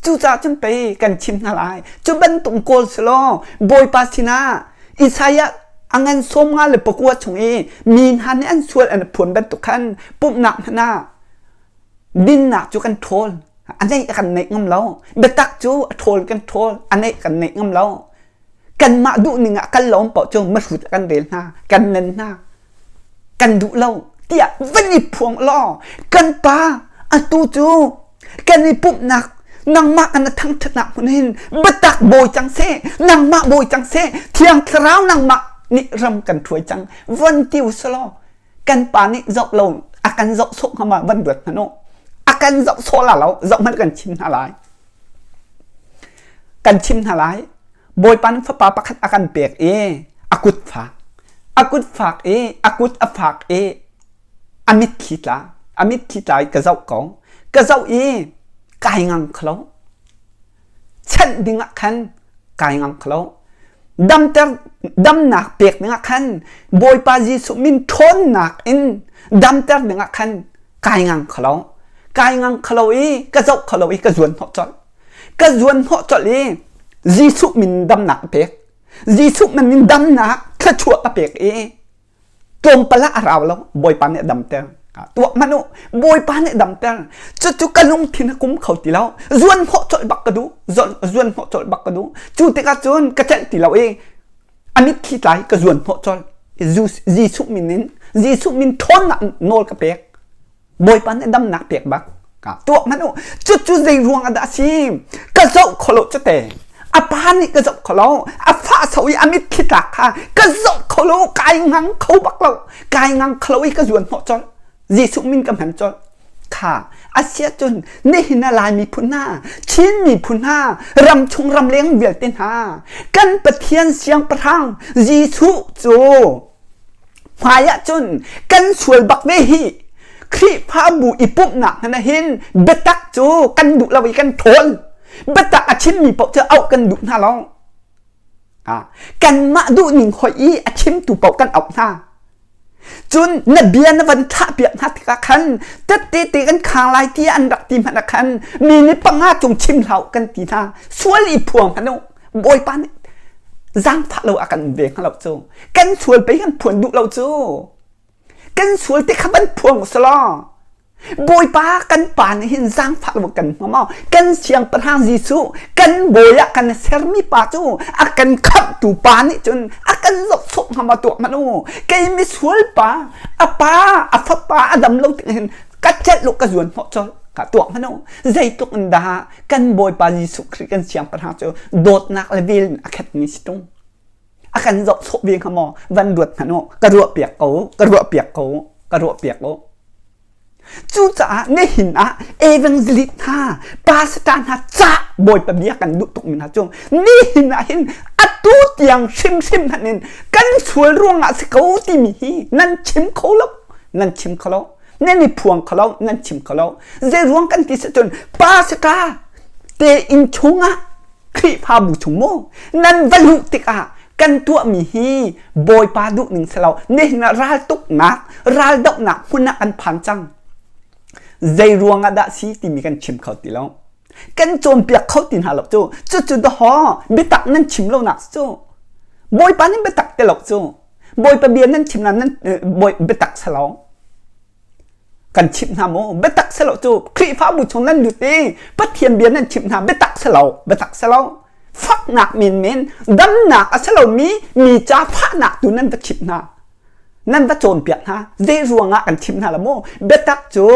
Cucaah cun pei kan chim hna lai. Cu bantuk kawl si law Bawipa sinah Isaiah a ngan 54 chung i mi hna nih an sual an phuan bantuk khan pumhnak hmanh ah dinnak cu kan ṭhawl. A neih kan neih ngam lo. Biatak cu a ṭhawl kan ṭhawl. A neih kan neih ngam lo. Kanmah duhning ah kal lo paoh cu mahrut kan rel hna, kan nen hna. Kan duh lo tiah van i phuang law kan pa atu cu kan i pumhnak nangmah kan thangṭhatnak hmun hin biatak bawi cang seh nangmah bawi cang seh thiang thlarau nangmah nih ram kan ṭhuai cang von ti u selaw kan pa nih zoh lo a kan zoh sawh hnga ma van ruat hmanh u a kan zoh sawh la lo zoh hmanh kan chim hna lai kan chim hna lai Bawipa nih fapa pakhat a kan pek i a kut fak a kut fak i a kut a fak i a mitthli tla a mitthli tla i ka zoh ko ka zoh i kai ngang khlo chanh ding ah khan kai ngang khlo damter damnak pek ding ah khan Bawipa Jesuh min ṭhawnnak in damter ding ah khan kai ngang khlo kai ngang khlo i ka zoh khlo i ka zuan hnawh colh ka zuan hnawh colh i Jesuh min damnak a pek. Jesuh min in damnak thluachuah a pek i tlawmpal ah a rau lo Bawipa nih a damter. Tuah hmanh u Bawipa nih damter. Cucu ka lungthin a kum kho ti lo. Zuan hnawh colh bak ka duh. Zuan hnawh colh bak ka duh. Cu tikah cun ka celh ti lo i a mitthli tlai ka zuan hnawh colh. Jesuh min in Jesuh min ṭhawnnak nawl ka pek. Bawipa nih damnak pek bak tuah hmanh u cucu zei ruang ah dah a si ka zoh kho lo cute a pa nih ka zoh kho lo a fah so i a mitthli tlak kha ka zoh kho lo kai ngang kho bak lo kai ngang kho lo i ka zuan hnawh colh Jesuh min ka hman colh kha asia cun nihin a Lai miphun hna Chin miphun hna ram chung ram leng vialte hna kan Pathian siangpahrang Jesuh cu Hmai ahcun kan sual bak ve hi. Khrihfabu i pumhnak hmanh ah hin biatak cu kan duh lo i kan ṭhawl. Biatak a chimmi paoh cu auh kan duh hna lo. Kanmah duhning hoih i a chimtu paoh kan auh hna. Cun na bia na van thahpiak hna tikah khan tette te kan khang lai tiah an rak ti hmanh ah khan mi nih panga cung chim hlah kan ti hna. Sual i phuang hmanh u. Bawipa nih zaangfah lo a kan ve hnga lo cu. Kan sual pei kan phuan duh lo cu. Kan sual te kha van phuang selaw Bawipa kan pa nih hin zaangfah lo kan hmu maw? Kan siangpahrang Jesuh kan bawi ah kan sermi pa cu a kan khamhtu pa nih cun a kan zoh sawh hnga maw tuah hmanh u. Kei misual pa, a pa, a fapa a dam lo tik hin ka celh lo ka zuan hnawh colh. Ka tuah hmanh u. Zeitluk in dah kan Bawipa Jesuh Khrih kan siangpahrang cu dawtnak le vel in a khatmi si tung. A kan zoh sawh ve hnga maw? Van ruat hmanh u. Ka ruah piak ko, ka ruah piak ko, ka ruah piak u. Cucaah nihin ah evangelist hna, pastor hna cah Bawipa bia kan duh tukmi hna cu nihin ah hin atu tiang hrimhrim hmanh in kan sual ruangah si ko timi hi nan chim kho lo, nan chim kho lo. Nan i phuang kho lo, nan chim kho lo. Zei ruang kan ti si cun pastor te inn chungah Khrihfabu chung mu nan va luh tikah kan tuahmi hi Bawipa duhning si lo nihin ah raltuknak raldohnak hmun ah kan phan cang zei ruang ah dah si timi kan chim kho ti lo kan cawnpiak kho ti hna lo cu cucu dahaw biatak nan chim lonak cu. Bawipa nih biatak ti lo cu. Bawipa bia nan chim na nan bawi biatak salong. Kan chimh hna mu biatak selo cu Khrihfabu chung nan lut i Pathian bia nan chimh hna biatak selo biatak selo faknak menmen damnak a si lomi mi ca fahnak tu nan va chimh hna nan va cawnpiak hna zei ruangah kan chimh hna la maw biatak cu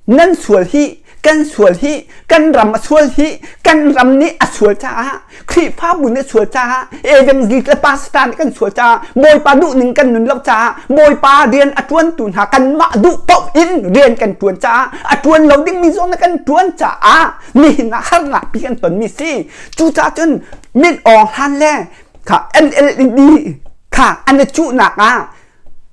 nan sual hi kan sual hi kan ram a sual hi kan ram nih a sual caah Khrihfabu nih a sual caah evangelist le pastor nih kan sual caah Bawipa duhning kan nun lo caah Bawipa rian a ṭuantu hna kanmah duh paoh in rian kan ṭuan caah a ṭuan lo dingmi zong kan ṭuan caah nihin ah harnak pi kan tonmi si cucaah cun min awng hlan le kha NLD kha an i cuhnak ah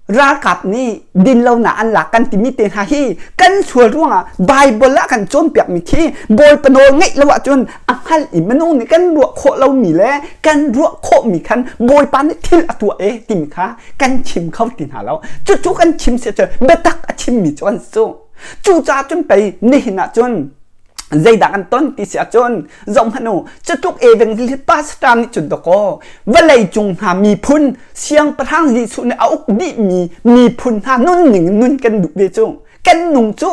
ralkap nih dinlonak an lak kan timi te hna hi kan sual ruangah Bible ah kan cawnpiakmi khi Bawipa nawl ngeih lo ahcun a hngal i minung nih kan ruah khawh lomi le kan ruah khawhmi khan Bawipa nih thil a tuah e timi kha kan chim kho ti hna lo cucu kan chim si cun biatak a chimmi cu an su cucaah cun pei nihin ah cun zeidah kan ton ti si ahcun zohhmanh u cutluk evangelist pastor nih cun dakaw vawlei cung hna miphun siangpahrang Jesuh nih a uk dihmi miphun hna nunning nun kan duh ve cu kan nung cu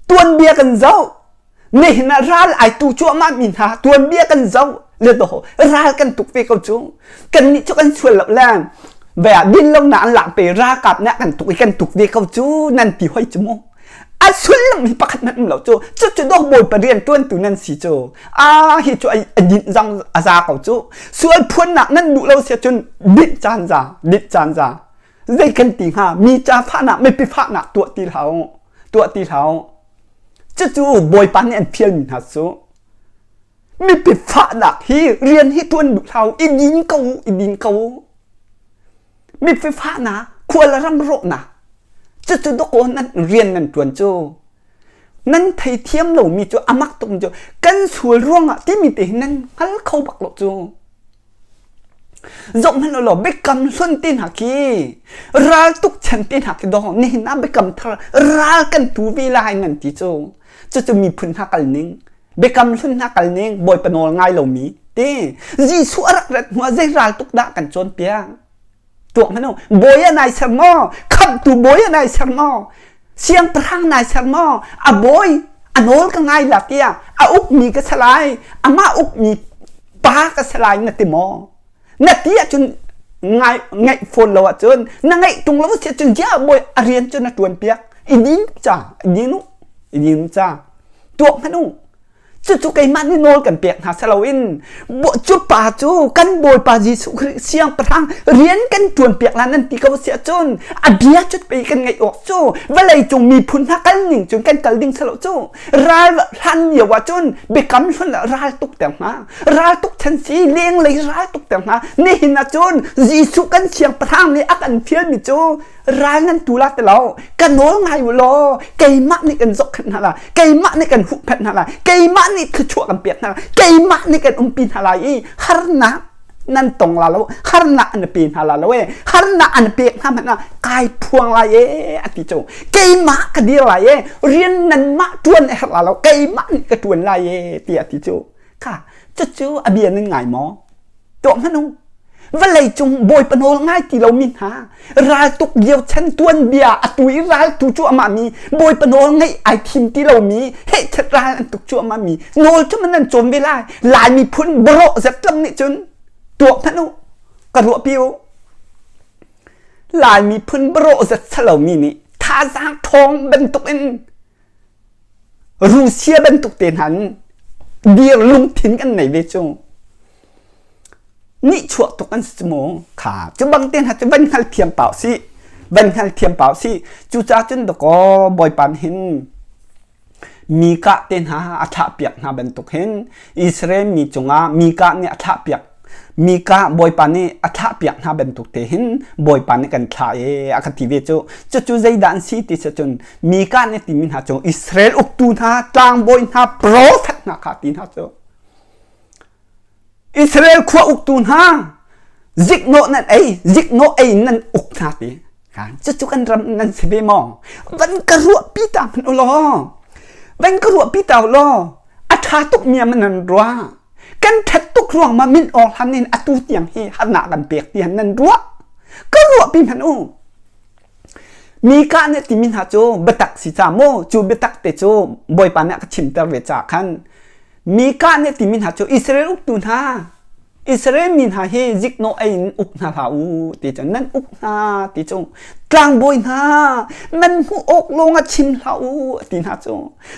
tuanbia kan zoh nihin ah ral ai tu cuahmah mi hna tuanbia kan zoh le do ral kan tuk ve ko cu kan nih cu kan sual lo le ve ah din lo na an lak pe ralkap nih kan tuk i kan tuk ve ko cu nan ti hoi cu mu A sullam hi pakhat hmanh um lo cu. Cucu dawh Bawipa rian ṭuantu nan si cu. A hi cu a dinh zong a za ko cu. Sual phuannak nan duh lo si ahcun dinh caan za, dinh caan za. Zei kan ti hnga? Mi ca fahnak, mipi fahnak tuah ti hlah u. Tuah ti hlah u. Cucu Bawipa nih an fialmi hna cu. Mipi fahnak hi rian hi ṭuan duh hlah u. I din ko u, i din ko u. Mipi fahnak, khual ram rawhnak, Cucu dawkaw nan rian nan ṭuan cu nan theithiam lomi cu a mak tuk cu kan sual ruangah timi te hi nan hngal kho bak lo cu. Zoh hmanh law biakam hlun te hna khi ral tuk chan te hna khi dawh nihin ah biakam thar ral kan tu ve lai nan ti cu. Cucu miphun hna kal ning biakam hlun hna kal ning Bawipa nawl ngai lomi ti Jesuh a rak rat hnu ah zei ral tuk dah kan cawnpiak. Tuak hmanh u. Bawi ah nai ser maw? Khamhtu bawi ah nai ser maw? Siangpahrang nai ser maw? A bawi a nawl ka ngai la tiah a ukmi ka si lai, amah ukmi pa ka si lai na ti maw? Na ti ahcun ngai ngaih fawn lo ahcun na ngaih tung lo si ahcun ziah bawi a rian cu na ṭuan piak i din ca i din u i din ca tuak hmanh u Cucu keimah nih nawl kan pek hna si loin cu pa cu kan Bawipa Jesuh Khrih siangpahrang rian kan ṭuan piak la nan ti ko si ahcun a bia cu pei kan ngaih awk cu vawlei cung miphun hna kal ning cun kan kal ding si lo cu ral hlan lio ahcun biakam hlun ah ral tuk ter hna ral tuk chan si lenglei ral tuk ter hna nihin ahcun Jesuh kan siangpahrang nih a kan fialmi cu ral nan tu la ti lo ka nawl ngai u law keimah nih kan zohkhenh hna la keimah nih kan huhphenh hna lai keimah nih thluachuah kan pek hna lai keimah nih kan umpi hna lai i harnak nan tong la lo harnak an pe hna la lo e harnak an pek hna hmanh ah kai phuang lai e a ti cu keimah ka dir lai e rian nan mah tuan a herh la lo keimah nih ka tuan lai e ti a ti cu kha cucu a bia nan ngai maw Tuah hmanh u. Vawlei cung Bawipa nawl ngai ti lomi hna raltuk lio chan tuanbia atu i raltu cuahmah mi Bawipa nawl ngaih ai thim ti lomi hehchet ral an tuk cuahmah mi nawl cu man nan cawn ve lai Lai miphun barawh zetlam nih cun tuah hmanh u ka ruahpi u Lai miphun barawh zet salomi nih thazaang ṭhawng bantuk in Rusia bantuk te hna in dir lungthin kan nei ve cu. Nihchuak tuk an si mu. Kha cu bang te hna cu van hngal thiam pau si. Van hngal thiam pau si. Cucaah cun dakaw Bawipa hin Mikah te hna a thlah piak hna bantuk hin Israel mi cungah Mikah nih a thlah piak Mikah Bawipa nih a thlah piak hna bantuk te hin Bawipa nih kan thlah e a ka ti ve cu. Cucu zeidah an si ti si cun Mikah nih timi hna cu Israel uktu hna tlangbawi hna profet hna kha ti hna cu. Israel khua uktu hna ziknawh nan ei ziknawh ei nan uk hna ti. Cucu kan ram nan si ve maw? Van ka ruah pi ta hmanh u law. Van ka ruah pi ta u law. A ṭha tuk mi ah man nan ruah. Kan ṭhat tuk. ruang ma min awng hlan in atu tiang hi harnak kan pek ti han nan ruah? Ka ruah pi hmanh u. Mika nih timi hna cu biatak si ca maw cu biatak te cu Bawipa nih a ka chimter ve caah khan Mika nih timi hna cu Israel uktu hna Israel mi hna hi ziknawh ei in uk hna hlah u ti cu nan uk hna ti cu tlangbawi hna nan hmuh awk lawng ah chim hlah u ti hna cu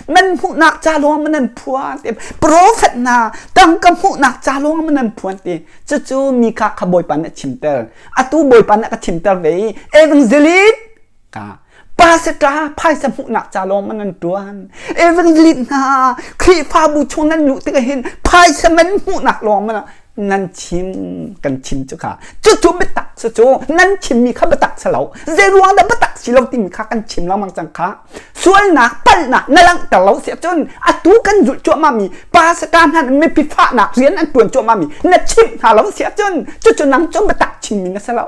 nan hmuhnak ca lawng ah nan phuan ti profet hna tangka hmuhnak ca lawng ah nan phuan ti cucu Mika kha Bawipa nih a chimter atu Bawipa nih a ka chimter ve i evangelist ka pastor phaisa hmuhnak ca lawng man nan tuan evangelist hna Khrihfabu chung nan luh tikah hin phaisa man hmuhnak lawng man nan chim kan chim cu kha cucu biatak cu cu nan chimmi kha biatak si lo zei ruang dah biatak si lo timi kha kan chim lengmang cang kha sualnak palhnak na langhter lo si ahcun atu kan zulh cuahmah mi pastor hna mipi fahnak rian an tuan cuahmah mi na chimh hna lo si ahcun cucu nang cu biatak chimmi na si lo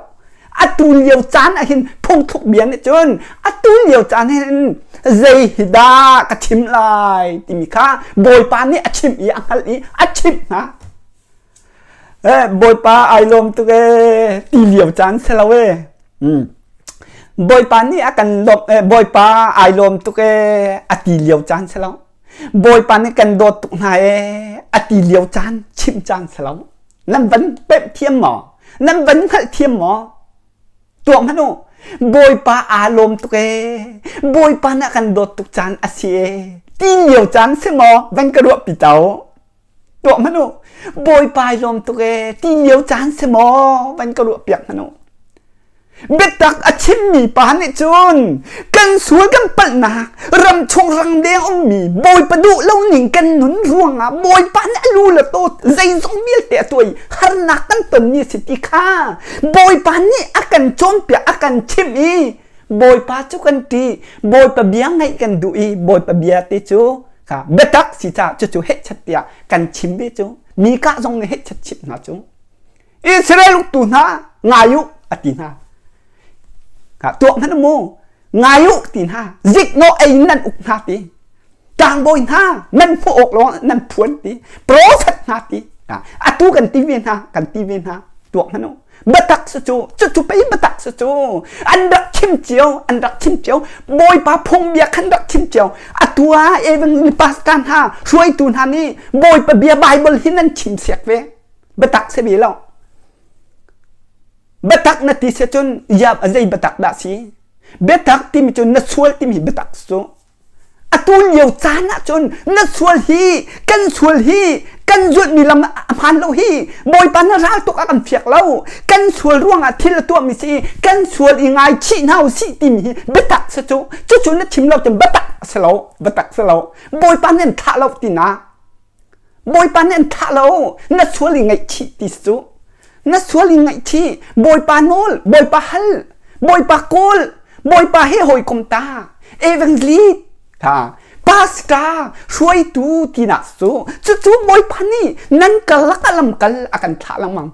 atu lio caan ah hin phungthluk bia nih cun atu lio caan hin zei hi dah ka chim lai timi kha bawipa nih a chimh i a hngalh i a chimh hna eh bawipa ai lawm tuk ee ti lio caan si lo ee bawipa nih a kan lawmh eh bawipa ai lawm tuk ee a ti lio caan si lo bawipa nih kan dawt tuk hna ee a ti lio caan chimh caan si lo nan van pemh thiam maw nan van hngalh thiam maw tuah hmanh u bawipa aa lawm tuk ee bawipa nih a kan dawt tuk caan a si ee ti lio caan si maw van ka ruah pi to tuah hmanh u bawipa ai lawm tuk ee ti lio caan si maw van ka ruah piak hmanh u Biatak a chimmi pa nih cun kan sual kan palhnak ramchung rangdeng ummi Bawipa duh lo ning kan nun ruangah Bawipa nih a lu le taw zeizong vialte a tuah i harnak kan tonmi a si ti kha Bawipa nih a kan cawnpiak a kan chimh i Bawipa cu kan ṭih Bawipa bia ngaih kan duh i Bawipa bia te cu kha biatak si caah cucu hehchat tiah kan chim ve cu mi kah zong nih hehchat chimh hna cu Israel uktu hna ngai u a ti hna. Tuah hmanh mu ngai u ti hna ziknawh ei nan uk hna ti tlangbawi hna nan hmuh awk lawng nan phuan ti profet hna ti atu kan ti ve hna kan ti ve hna tuak hmanh u biatak su cu cucu pei biatak su cu an rak chim cio an rak chim cio bawipa phungbia khan rak chim cio atu ah evan pastor hna hruaitu hna nih bawipa bia bible hi nan chim siak ve biatak si ve lo biatak na ti si cun ya zei biatak dah si biatak timi cu na sual timi biatak cu atu lio caan ah cun na sual hi kan sual hi kan zulhmi lam a hmaan lo hi bawipa na ral tuk a kan fiak lo kan sual ruangah thil a tuahmi si kan sual i ngaichih hna usih timi hi biatak si cu cucu na chim lo cun biatak a si lo biatak si lo bawipa nih an thlah lo tina Bawipa nih an thlah lo na sual i ngaihchih ti cu na sual i ngaihchih Bawipa nawl Bawipa hal Bawipa kawl Bawipa he hawikom ta evangelist ha pastor hruaitu tinak cu cucu Bawipa nih nan karlak ah lamkal a kan thlah lengmang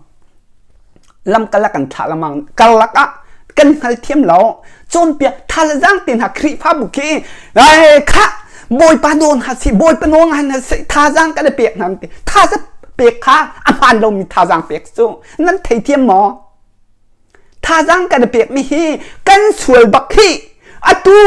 lamkal a kan thlah lengmang karlak ah kan hngalthiam lo cawnpiak thalzang te hna Khrihfabu khi ai khah bawipa nawl hna si bawipa nawl hna si thazaang kan i pek hna ti thazaang pek kha a hmaan lomi thazaang pek cu nan theithiam maw thazaang kan i pekmi hi kan sual bak hi atu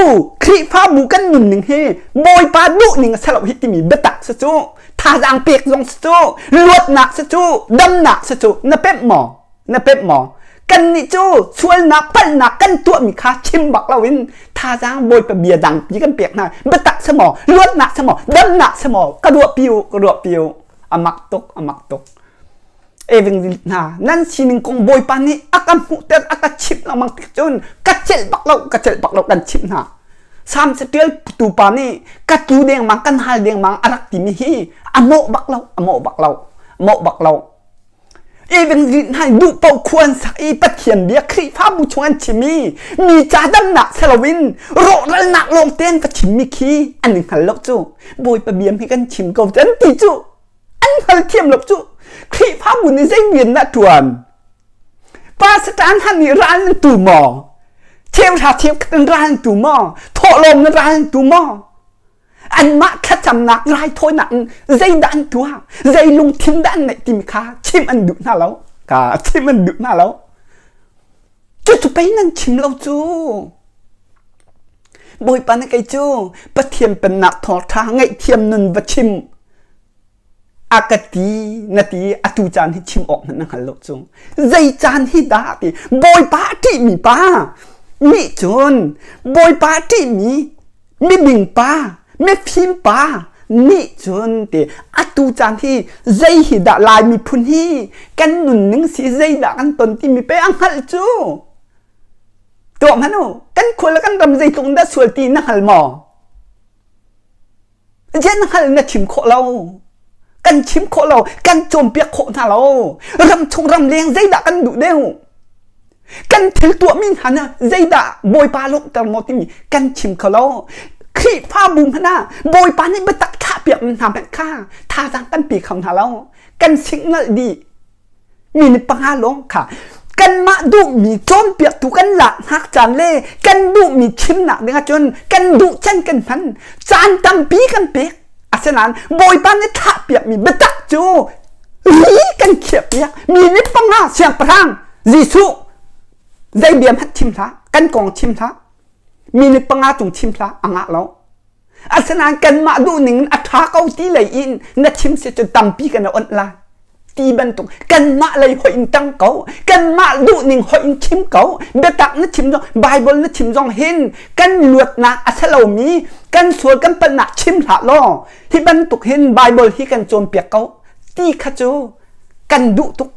Khrihfabu kan nunning hi bawipa duhning a si lo hi timi biatak si cu thazaang pek zong si cu luatnak si cu damnak si cu na pemh maw na pemh maw kannih cu sualnak palhnak kan tuahmi kha chim bak loin thazaang bawipa bia dangpi kan pek hna biatak si maw luatnak si maw damnak si maw ka ruah pi u ka ruah pi u a mak tuk a mak tuk evangelist hna nan sining kong bawipa nih a ka hmuhter a ka chimh lengmang tik cun ka celh bak lo ka celh bak lo kan chimh hna Sam catial tupa nih ka tu dengmang kan hal dengmang a rak timi hi a mawh bak lo a mawh bak lo mawh bak lo Evangelist hna duh paoh khua an sak i Pathian bia Khrihfabu chung an chim i mi ca damnak si loin rawhralnak lawng te an va chimmi khi an i hngal lo cu Bawipa biam hi kan chim ko an ti cu an hngal thiam lo cu Khrihfabu nih zei rian dah ṭuan Pastor hna nih ral nan tu maw cheuhra cheukhat in ral nan tu maw thawhlawm na ral nan tu maw? Anmah thlacamnak raithawinak in zeidah an tuah, zei lungthin dah an neih timi kha chim an duh hna lo. Ka chim an duh hna lo. Cucu pei nan chim lo cu. Bawipa nih kei cu Pathian pennak thawngṭha ngaihthiam nun va chim a ka ti na ti atu caan hi chim awk hmanh na hngal lo cu. Zei caan hi dah ti Bawipa a ṭihmi pa nih cun Bawipa a ṭihmi miding pa mifim pa nih cun ti atu caan hi zei hi dah Lai miphun hi kan nunning si zeidah kan ton timi pe a hngalh cu. Tuah hmanh u, kan khua le kan ram zeitluk in dah sual ti na hngal maw? Ziah na hngal na chim khawh lo? Kan chim khawh lo, kan cawnpiak khawh hna lo. Ram chung ram leng zeidah kan duh deuh? Kan thil tuahmi hna na zeidah Bawipa lawmhter maw timi kan chim kho lo. Khrihfabu hmanh ah Bawipa nih biatak thlahpiak mi hna hmanh kha thazaang kan pe kho hna lo. Kan signal dih. Mi nih panga lawng kha kanmah duhmi cawnpiaktu kan lak hngak caan le kan duhmi chimnak ding ahcun kan duh can kan hman caan tampi kan pek asinain Bawipa nih thlahpiakmi biatak cu ri kan khiahpiak mi nih panga siangpahrang Jesuh zei bia hmanh chim hlah kan kong chim hlah mi nih panga cung chim hlah a ngah lo Asinain kanmah duhning in a ṭha ko ti lei in na chim si cu tampi kan i onh lai. Ti bantuk kanmah lei hoih in ṭang ko, kanmah duhning hoih in chim ko, biatak na chim zong, Bible na chim zong hin kan luatnak a si lomi, kan sual kan palhnak chim hlah law, hi bantuk hin Bible hi kan cawnpiak ko ti kha cu kan duh tuk.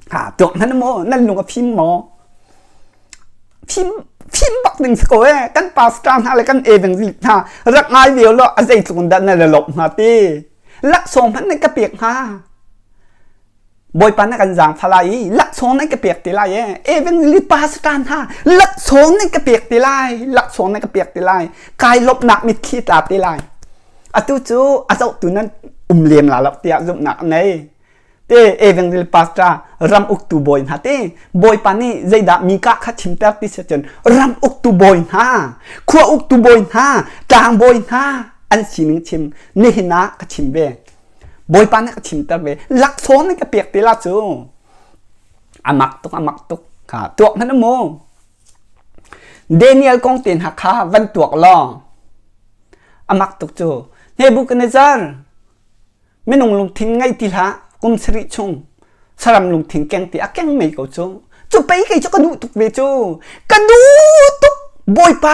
Ha, tuak hmanh maw, nan lung a fim maw? Fim fim bak ding si ko ee kan pastor hna le kan evangelist hna rak ngai ve law a zeitluk in dah na le lawmh hnga ti laksawng hmanh nan ka pek hnga Bawipa na kan zaangfah lai i laksawng nan ka pek ti lai ee evangelist pastor hna laksawng nan ka pek ti lai laksawng nan ka pek ti lai kai lawmhnak mitthli tla ti lai atu cu a zohtu nan um lem la lo tiah zumhnak a nei te evangel pastor ram uktu bawi hna te bawipa nih zeidah mika kha chimter ti si cun ram uktu bawi hna khua uktu bawi hna tlang bawi hna an sining chim nihin ah ka chim ve bawipa nih ka chimter ve laksawng nih ka pek te la cu amak tuk amak tuk kha tuak hmanh mu Daniel kong te hna kha van tuak law amak tuk cu Nebuchadnezzar Minung lungthin ngei ti hlah kum sarih chung saram lungthin keng ti a keng mei ko cu. Cu pei kei cu ka duh tuk ve cu. Ka duh tuk Bawipa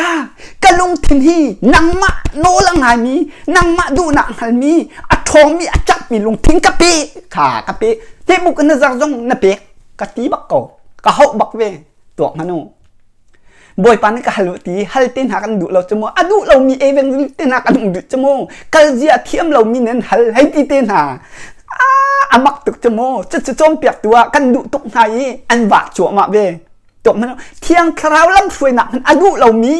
ka lungthin hi nangmah nawl a ngaimi nangmah duhnak hngalmi a ṭhawngmi a cakmi lungthin ka pe kha ka pe Hnehbuk na zar zong na pek ka ti bak ko ka hauh bak ve tuak hmanh u. Bawipa nih ka hal u ti hal te hna kan duh lo cu mu a duh lomi evangelist te hna kan duh cu mu kal zia thiam lomi nan hal hei ti te hna a mak tuk cu mu cucu cawnpiaktu ah kan duh tuk hna i an vak cuahmah ve thiang thlarau lamhruainak hmanh a duh lomi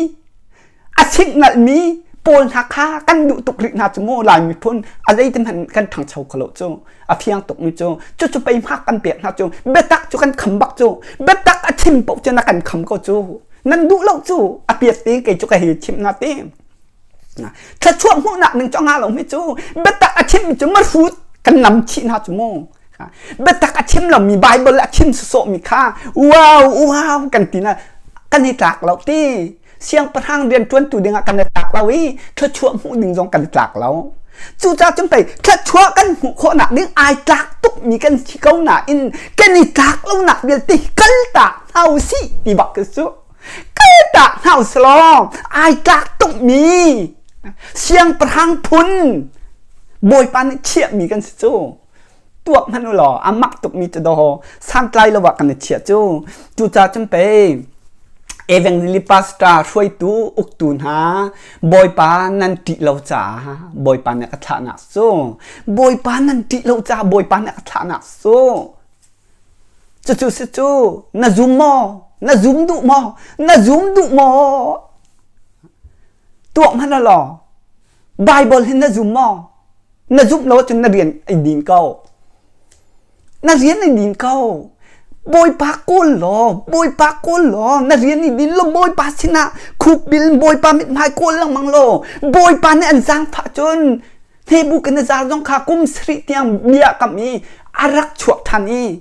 a siknalhmi pawl hna kha kan duh tuk rih hna cu mu Lai miphun a zeiti hmanh kan ṭhangcho kho lo cu a fiang tukmi cu cucu pei hmak kan pek hna cu biatak cu kan kham bak cu biatak a chim paoh cu na kan kham ko cu nan duh lo cu a piat te kei cu ka hei chimh hna te thluachuah hmuhnak ning cu a ngah lomi cu biatak a chimmi cu mahrut kan nam chih hna cu mu biatak a chim lomi Bible a chim sawsawhmi kha wow wow kan ti na kan i tlak lo ti siangpahrang rian ṭuantu dingah kan i tlak lo i thluachuah hmuh ding zong kan i tlak lo. Cucaah cun pei thluachuah kan hmuh khawhnak ding ai tlak tukmi kan si ko nain kan i tlak lonak vialte kal tak hna u sih ti bak khi cu. Kal tak hna u sih law ai tlak tukmi siangpahrang phun Bawipa nih chiahmi kan si cu. Tuak hmanh u law a mak tukmi cu daw santlai lo ah kan i chiah cu. Cucaah cun pei Evangelist pastor hruaitu uktu hna Bawipa nan ṭih lo caah Bawipa nih a ka thlahnak cu Bawipa nan ṭih lo caah Bawipa nih a ka thlahnak cu cucu si cu na zum maw na zum duh maw na zum duh maw tuah hmanh law Bible hi na zum maw na zumh lo ahcun na rian ai din ko na rian ai din ko. Bawipa kawl law, Bawipa kawl law, na rian i din law Bawipa sinah khukbil Bawipa mithmai kawl lengmang law, Bawipa nih an zaangfah cun Nebuchadnezzar zong kha kum sarih tiang bia kam i a rak chuak ṭhan i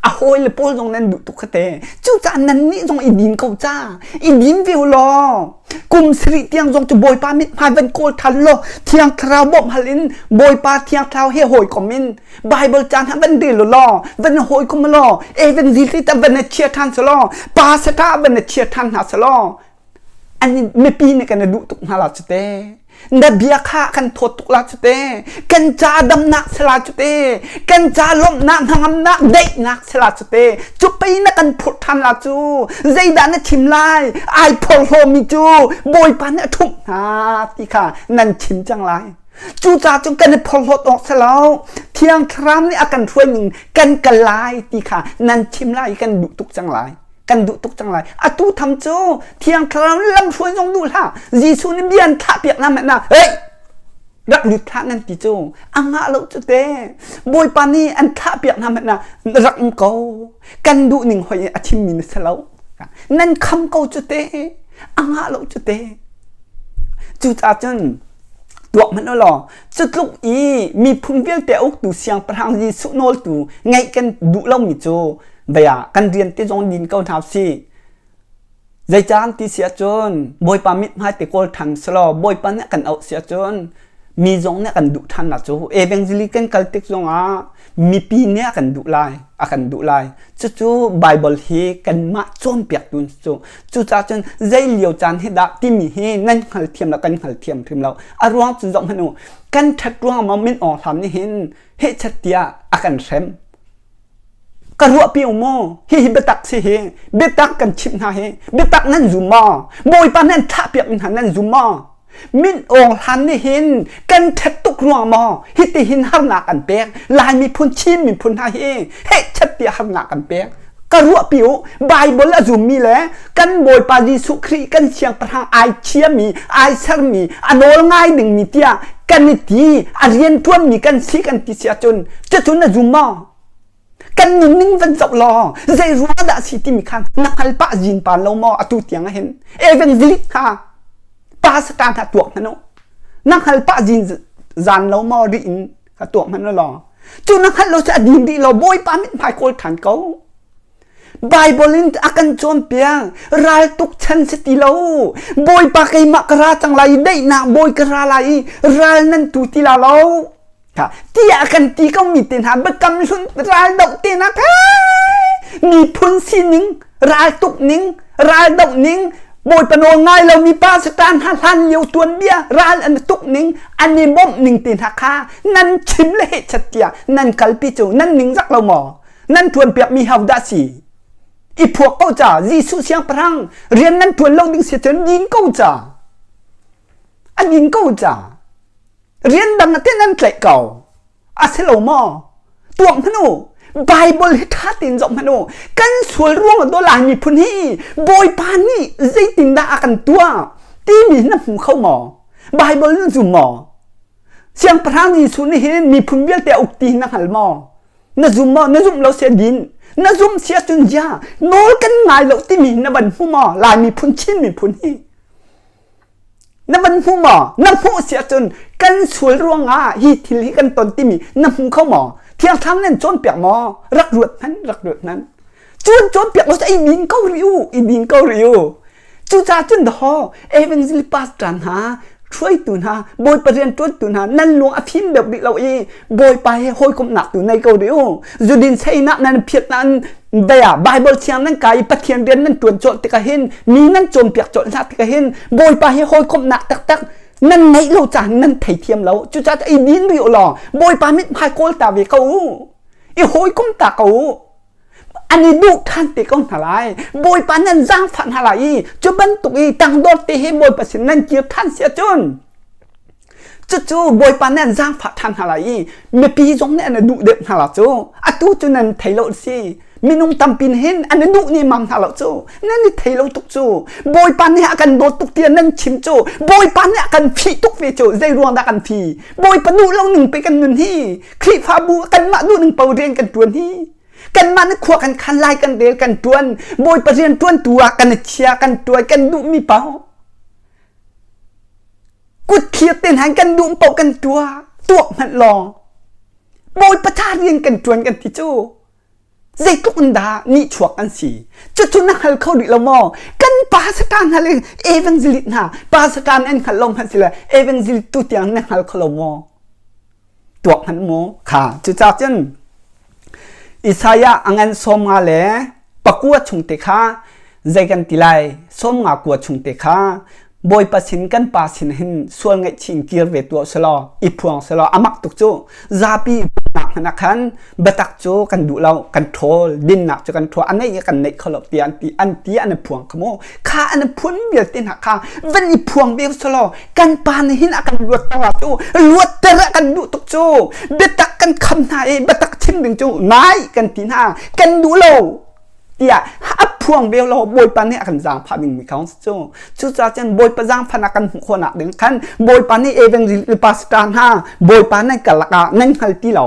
a hawile pawl zong nan duh tuk kha te. Cucaah nannih zong i din ko ca. I din ve u law kum sarih tiang zong cu Bawipa mithmai van kawl ṭhan law Thiang Thlarau bawmh hal in Bawipa Thiang Thlarau he hawikom in Bible caan ha van rel law van hawikom law evangelist van chia ṭhan selaw pastor van chia ṭhan hna selaw an mipi nih kan i duh tuk hna la cu te. Na bia kha kan thawt tuk la cu te. Kan ca damnak si la cu te. Kan ca lawmhnak hnangamnak daihnak si la cu te. Cu pei na kan phurh ṭhan la cu. Zeidah na chim lai? Ai phorhlawmi cu Bawipa nih a ṭhumh hna ti kha nan chim cang lai. Cucaah cun kan i phorhlawt awk si lo. Thiang Thlarau nih a kan hruai ning kan kal lai ti kha nan chim lai i kan duh tuk cang lai. Kan duh tuk cang lai. Atu tham cu Thiang Thlarau nih lamhruai zong duh hlah. Jesuh nih bia an thlahpiak hna hmanh ah, hey, rak lut hlah nan ti cu. A ngah lo cu te. Bawipa nih an thlahpiak hna hmanh ah rak um ko. Kan duh ning hoi a chimmi na si lo. Nan kham ko cu te. A ngah lo cu te. Cucaah cun tuak hmanh u law cu tluk i miphun vialte a uktu siangpahrang Jesuh nawltu ngaih kan duh lomi cu bia kan rian te zong din ko hna usih. Zeicah ti si ahcun Bawipa mithmai te kawl ṭhan selaw Bawipa nih a kan auh si ahcun mi zong nih a kan duh ṭhan la cu evangelist kan kal tik zongah mipi nih a kan duh lai a kan duh lai cucu Bible hi kanmah cawnpiaktu cu cucaah cun zei lio caan hi dah timi hi nan hngalthiam lo kan hngalthiam hrim lo a ruang cu zoh hmanh u kan ṭhat ruang maw min Aung Hlaing nih hin hehchat tiah a kan hrem Ka ruahpi u maw? Hihi biatak si hi. Biatak kan chimh hna hi. Biatak nan zum maw? Bawipa nan thlahpiak mi hna nan zum maw? Min Aung Hlan nih hin kan ṭhat tuk ruang maw hiti hin harnak an pek? Lai miphun, Chin miphun hna hi hehchat tiah harnak an pek. Ka ruahpi u, Bible a zummi le kan Bawipa Jesuh Khrih kan siangpahrang ai thiami, ai sermi, a nawl ngai dingmi tiah kan i ti, a rianṭuanmi kan si kan ti si ahcun cucu na zum maw? Kan nunning van zoh law zei ruang dah si timi kha na hngal pah zin pa lo maw atu tiang ah hin evangelist hna pastor hna tuak hmanh u na hngal pah zin zan lo maw ri in kha tuak hmanh law cu na hngalh lo cu a din dih lo bawipa mithmai kawl ṭhan ko Bible in a kan cawnpiak raltuk chan si ti lo bawipa keimah ka ra cang lai i daihnak bawi ka ra lai i ral nan tu ti la lo tiah a kan ti ko mi te hna biakam hlun ral doh te hna miphun sining raltuk ning ral doh ning bawipa nawl ngai lo mi pa satan hna hlan lio tuanbia ral an tuk ning an i bawmh ning te hna kha nan chim le heh chat tiah nan kalpi cu nan ning zak lo maw nan tuan piak mi hau dah si i phuak ko ca Jesuh siangpahrang rian nan tuan lo ding si cun din ko ca a din ko ca Rian dang te nan tlaih ko. A si lo maw? Tuak hmanh u. Bible hi ṭha tein zoh hmanh u. Kan sual ruang ah Lai miphun hi Bawipa nih zeitindah a kan tuah timi na hmu kho maw? Bible na zum maw? Siangpahrang Jesuh nih hin miphun vialte a uk ti na hngal maw? Na zum maw? Na zumh lo sia din. Na zumh sia cun zia nawl kan ngai lo timi na van hmu maw? Lai miphun Chin miphun hi Na van hmu maw? Na hmuh si ahcun kan sual ruangah hi thil hi kan ton timi na hmu kho maw? Thiang Thlarau nan cawnpiak maw? Rak ruat hmanh, rak ruat hmanh. Cun cawnpiak lo i din ko rih u, i din ko rih u. Cucaah cun daw evangelist pastor hna, hruaitu hna, Bawipa rianṭuantu hna nan lung a fim deuh rih lo i Bawipa he hawikomhnak tu nei ko rih u. Zudin seinak nan phiat nan Bia Bible thiang nan kai i Pathian rian nan ṭuan colh tikah hin mi nan cawnpiak colh hna tikah hin Bawipa he hawikomhnak taktak nan ngeih lo caan nan theithiam lo. Cucaah i din rih u law Bawipa mithmai kawl ta ve ko u. I hawikom ta ko u. An i duh ṭhan te ko hna lai. Bawipa nan zaangfah hna lai i cu bantuk i tangdor te he Bawipa sin nan kir ṭhan si ahcun Cucu Bawipa nih an zaangfah ṭhan hna lai i mipi zong nih an i duh deuh hna la cu. Atu cu nan thei lo si. Minung tampi nih hin an i duh nemam hna lo cu. Nan i thei lo tuk cu. Bawipa nih a kan dawt tuk tiah nan chim cu. Bawipa nih a kan fih tuk ve cu. Zei ruang dah kan fih? Bawipa duh lo ning pe kan nun hi. Khrihfabu kanmah duh ning paoh rian kan ṭuan hi. Kanmah nih khua kan khan lai kan rel kan ṭuan. Bawipa rian ṭuantu ah kan i chia kan ṭuan kan duhmi paoh. Kut thlir te hna in kan duh paoh kan tuah. Tuak hmanh law. Bawipa ca rian kan ṭuan kan ti cu. Zeitluk in dah nihchuak an si. Cucu na hngal kho rih lo maw? Kan pastor hna le evangelist hna pastor an hngal lo hmanh sile evangelist tu tiang na hngal kho lo maw? Tuak hmanh mu. Kha cucaah cun Isaiah a ngan 50 le pakua chung te kha zei kan ti lai 50 kua chung te kha Bawipa sin kan pa sin hin sual ngaihchih in kir ve tuah selaw i phuang selaw amak tuk cu zapi nak hmanh ah khan biatak cu kan duh lo kan ṭhawl dinnak cu kan ṭhawl a neih kan neih kho lo ti an ti an ti an i phuang kha mu kha an i phun vialte hna kha van i phuang ve selaw kan pa nih hin a kan luatter ah cu luatter ah kan duh tuk cu biatak kan kham hna i biatak chim ding cu nai kan ti hna kan duh lo tiah a phuang ve lo Bawipa nih a kan zaangfah dingmi kong cu cucaah cun Bawipa zaangfahnak kan hmuh khawhnak ding khan Bawipa nih evangelist pastor hna Bawipa nan karlak ah nan hngal ti lo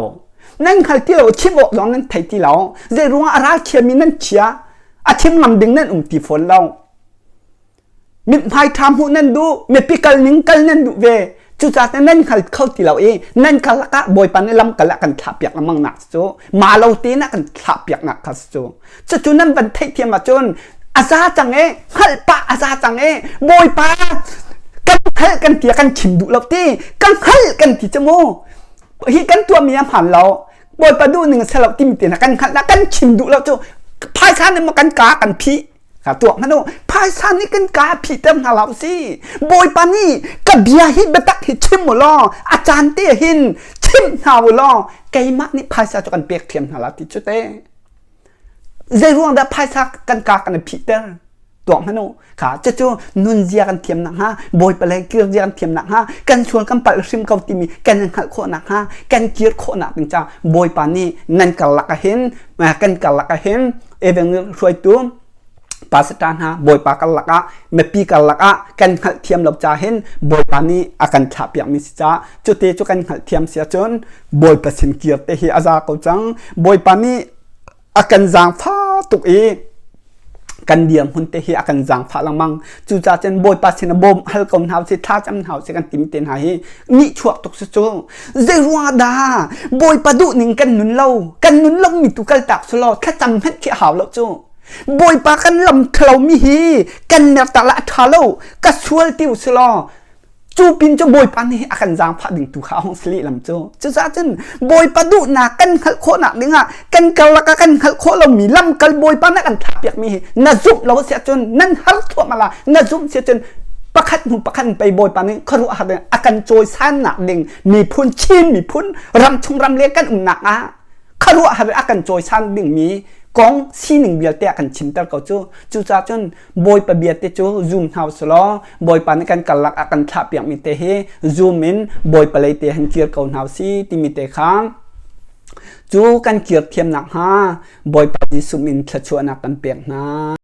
nan hngal ti lo chim awk zong nan thei ti lo zei ruangah a ral thiami nan chia a chim ngam ding nan um ti fawn lo Mithmai ṭha hmuh nan duh, mipi kal ning kal nan duh ve. Cucaah nan hngal kho ti lo i nan karlak ah Bawipa nih lamkal a kan thlahpiak lengmang nak cu ma lo tein a kan thlahpiak nak kha cu. Cucu nan van theihthiam ahcun a za cang e, hngalh pah a za cang e, Bawipa kan hngalh kan ti kan chim duh lo ti, kan hngalh kan ti cu mu. Hi kan tuahmi a hmaan lo. Bawipa duh ning a si lo timi te hna kan hngalh na kan chim duh lo cu phaisa nih maw kan ka kan phih Ka tuak hmanh u phaisa nih kan ka phihter hna hlah usih Bawipa nih ka bia hi biatak hi chim u law a caan te hin chim hna u law keimah nih phaisa cu kan pek ṭhiam hna la ti cu te zei ruang dah phaisa kan ka kan i phihter tuak hmanh u kha cucu nunzia kan thiam nakhnga Bawipa lei kirzia kan thiam nakhnga kan sual kan palh hrim ko timi kan hngalh khawh nakhnga kan kir khawh nak ding ca Bawipa nih nan karlak ah hin kan karlak ah hin Evangel hruaitu pastor hna Bawipa karlak ah mipi karlak ah kan hngalhthiam lo ca hin Bawipa nih a kan thlahpiak mi si ca cute cu kan hngalhthiam si ahcun Bawipa sin kir te hi a za ko cang Bawipa nih a kan zaangfah tuk i kan dirhmun te hi a kan zaangfah lengmang cucaah cun Bawipa sin ah bawm hal ko hna usih thlacam hna usih kan tim te hna hi nihchuak tuk si cu zei ruangah dah Bawipa duh ning kan nun lo kan nun lo mi tu kal tak sulaw thlacam hmanh khi a hau lo cu Bawipa kan lam ṭhalo mi hi kan mertak la a ṭha lo ka sual ti usulaw cu pin cu Bawipa nih a kan zaangfah ding tu kha a hung si lehlam cu cucaah cun Bawipa duhnak kan hngalh khawhnak dingah kan karlak ah kan hngalh khawh lomi lamkal Bawipa nih a kan thlahpiak mi hi na zumh lo si ahcun nan har thluahmah la na zumh si ahcun pakhat hnu pakhat in pei Bawipa nih khuaruahhar ding a kan cawisannak ding miphun Chin miphun ramchung ramleng kan umnak ah khuaruahhar a kan cawisan dingmi kong sining vialte a kan chimter ko cu cucaah cun Bawipa bia te cu zum hna usih law Bawipa nih kan karlak a kan thlahpiakmi te hi zum in Bawipa lei te han kir ko hna usih timi te kha cu kan kir thiam nakhnga Bawipa Jesuh min thluachuahnak kan pek hna.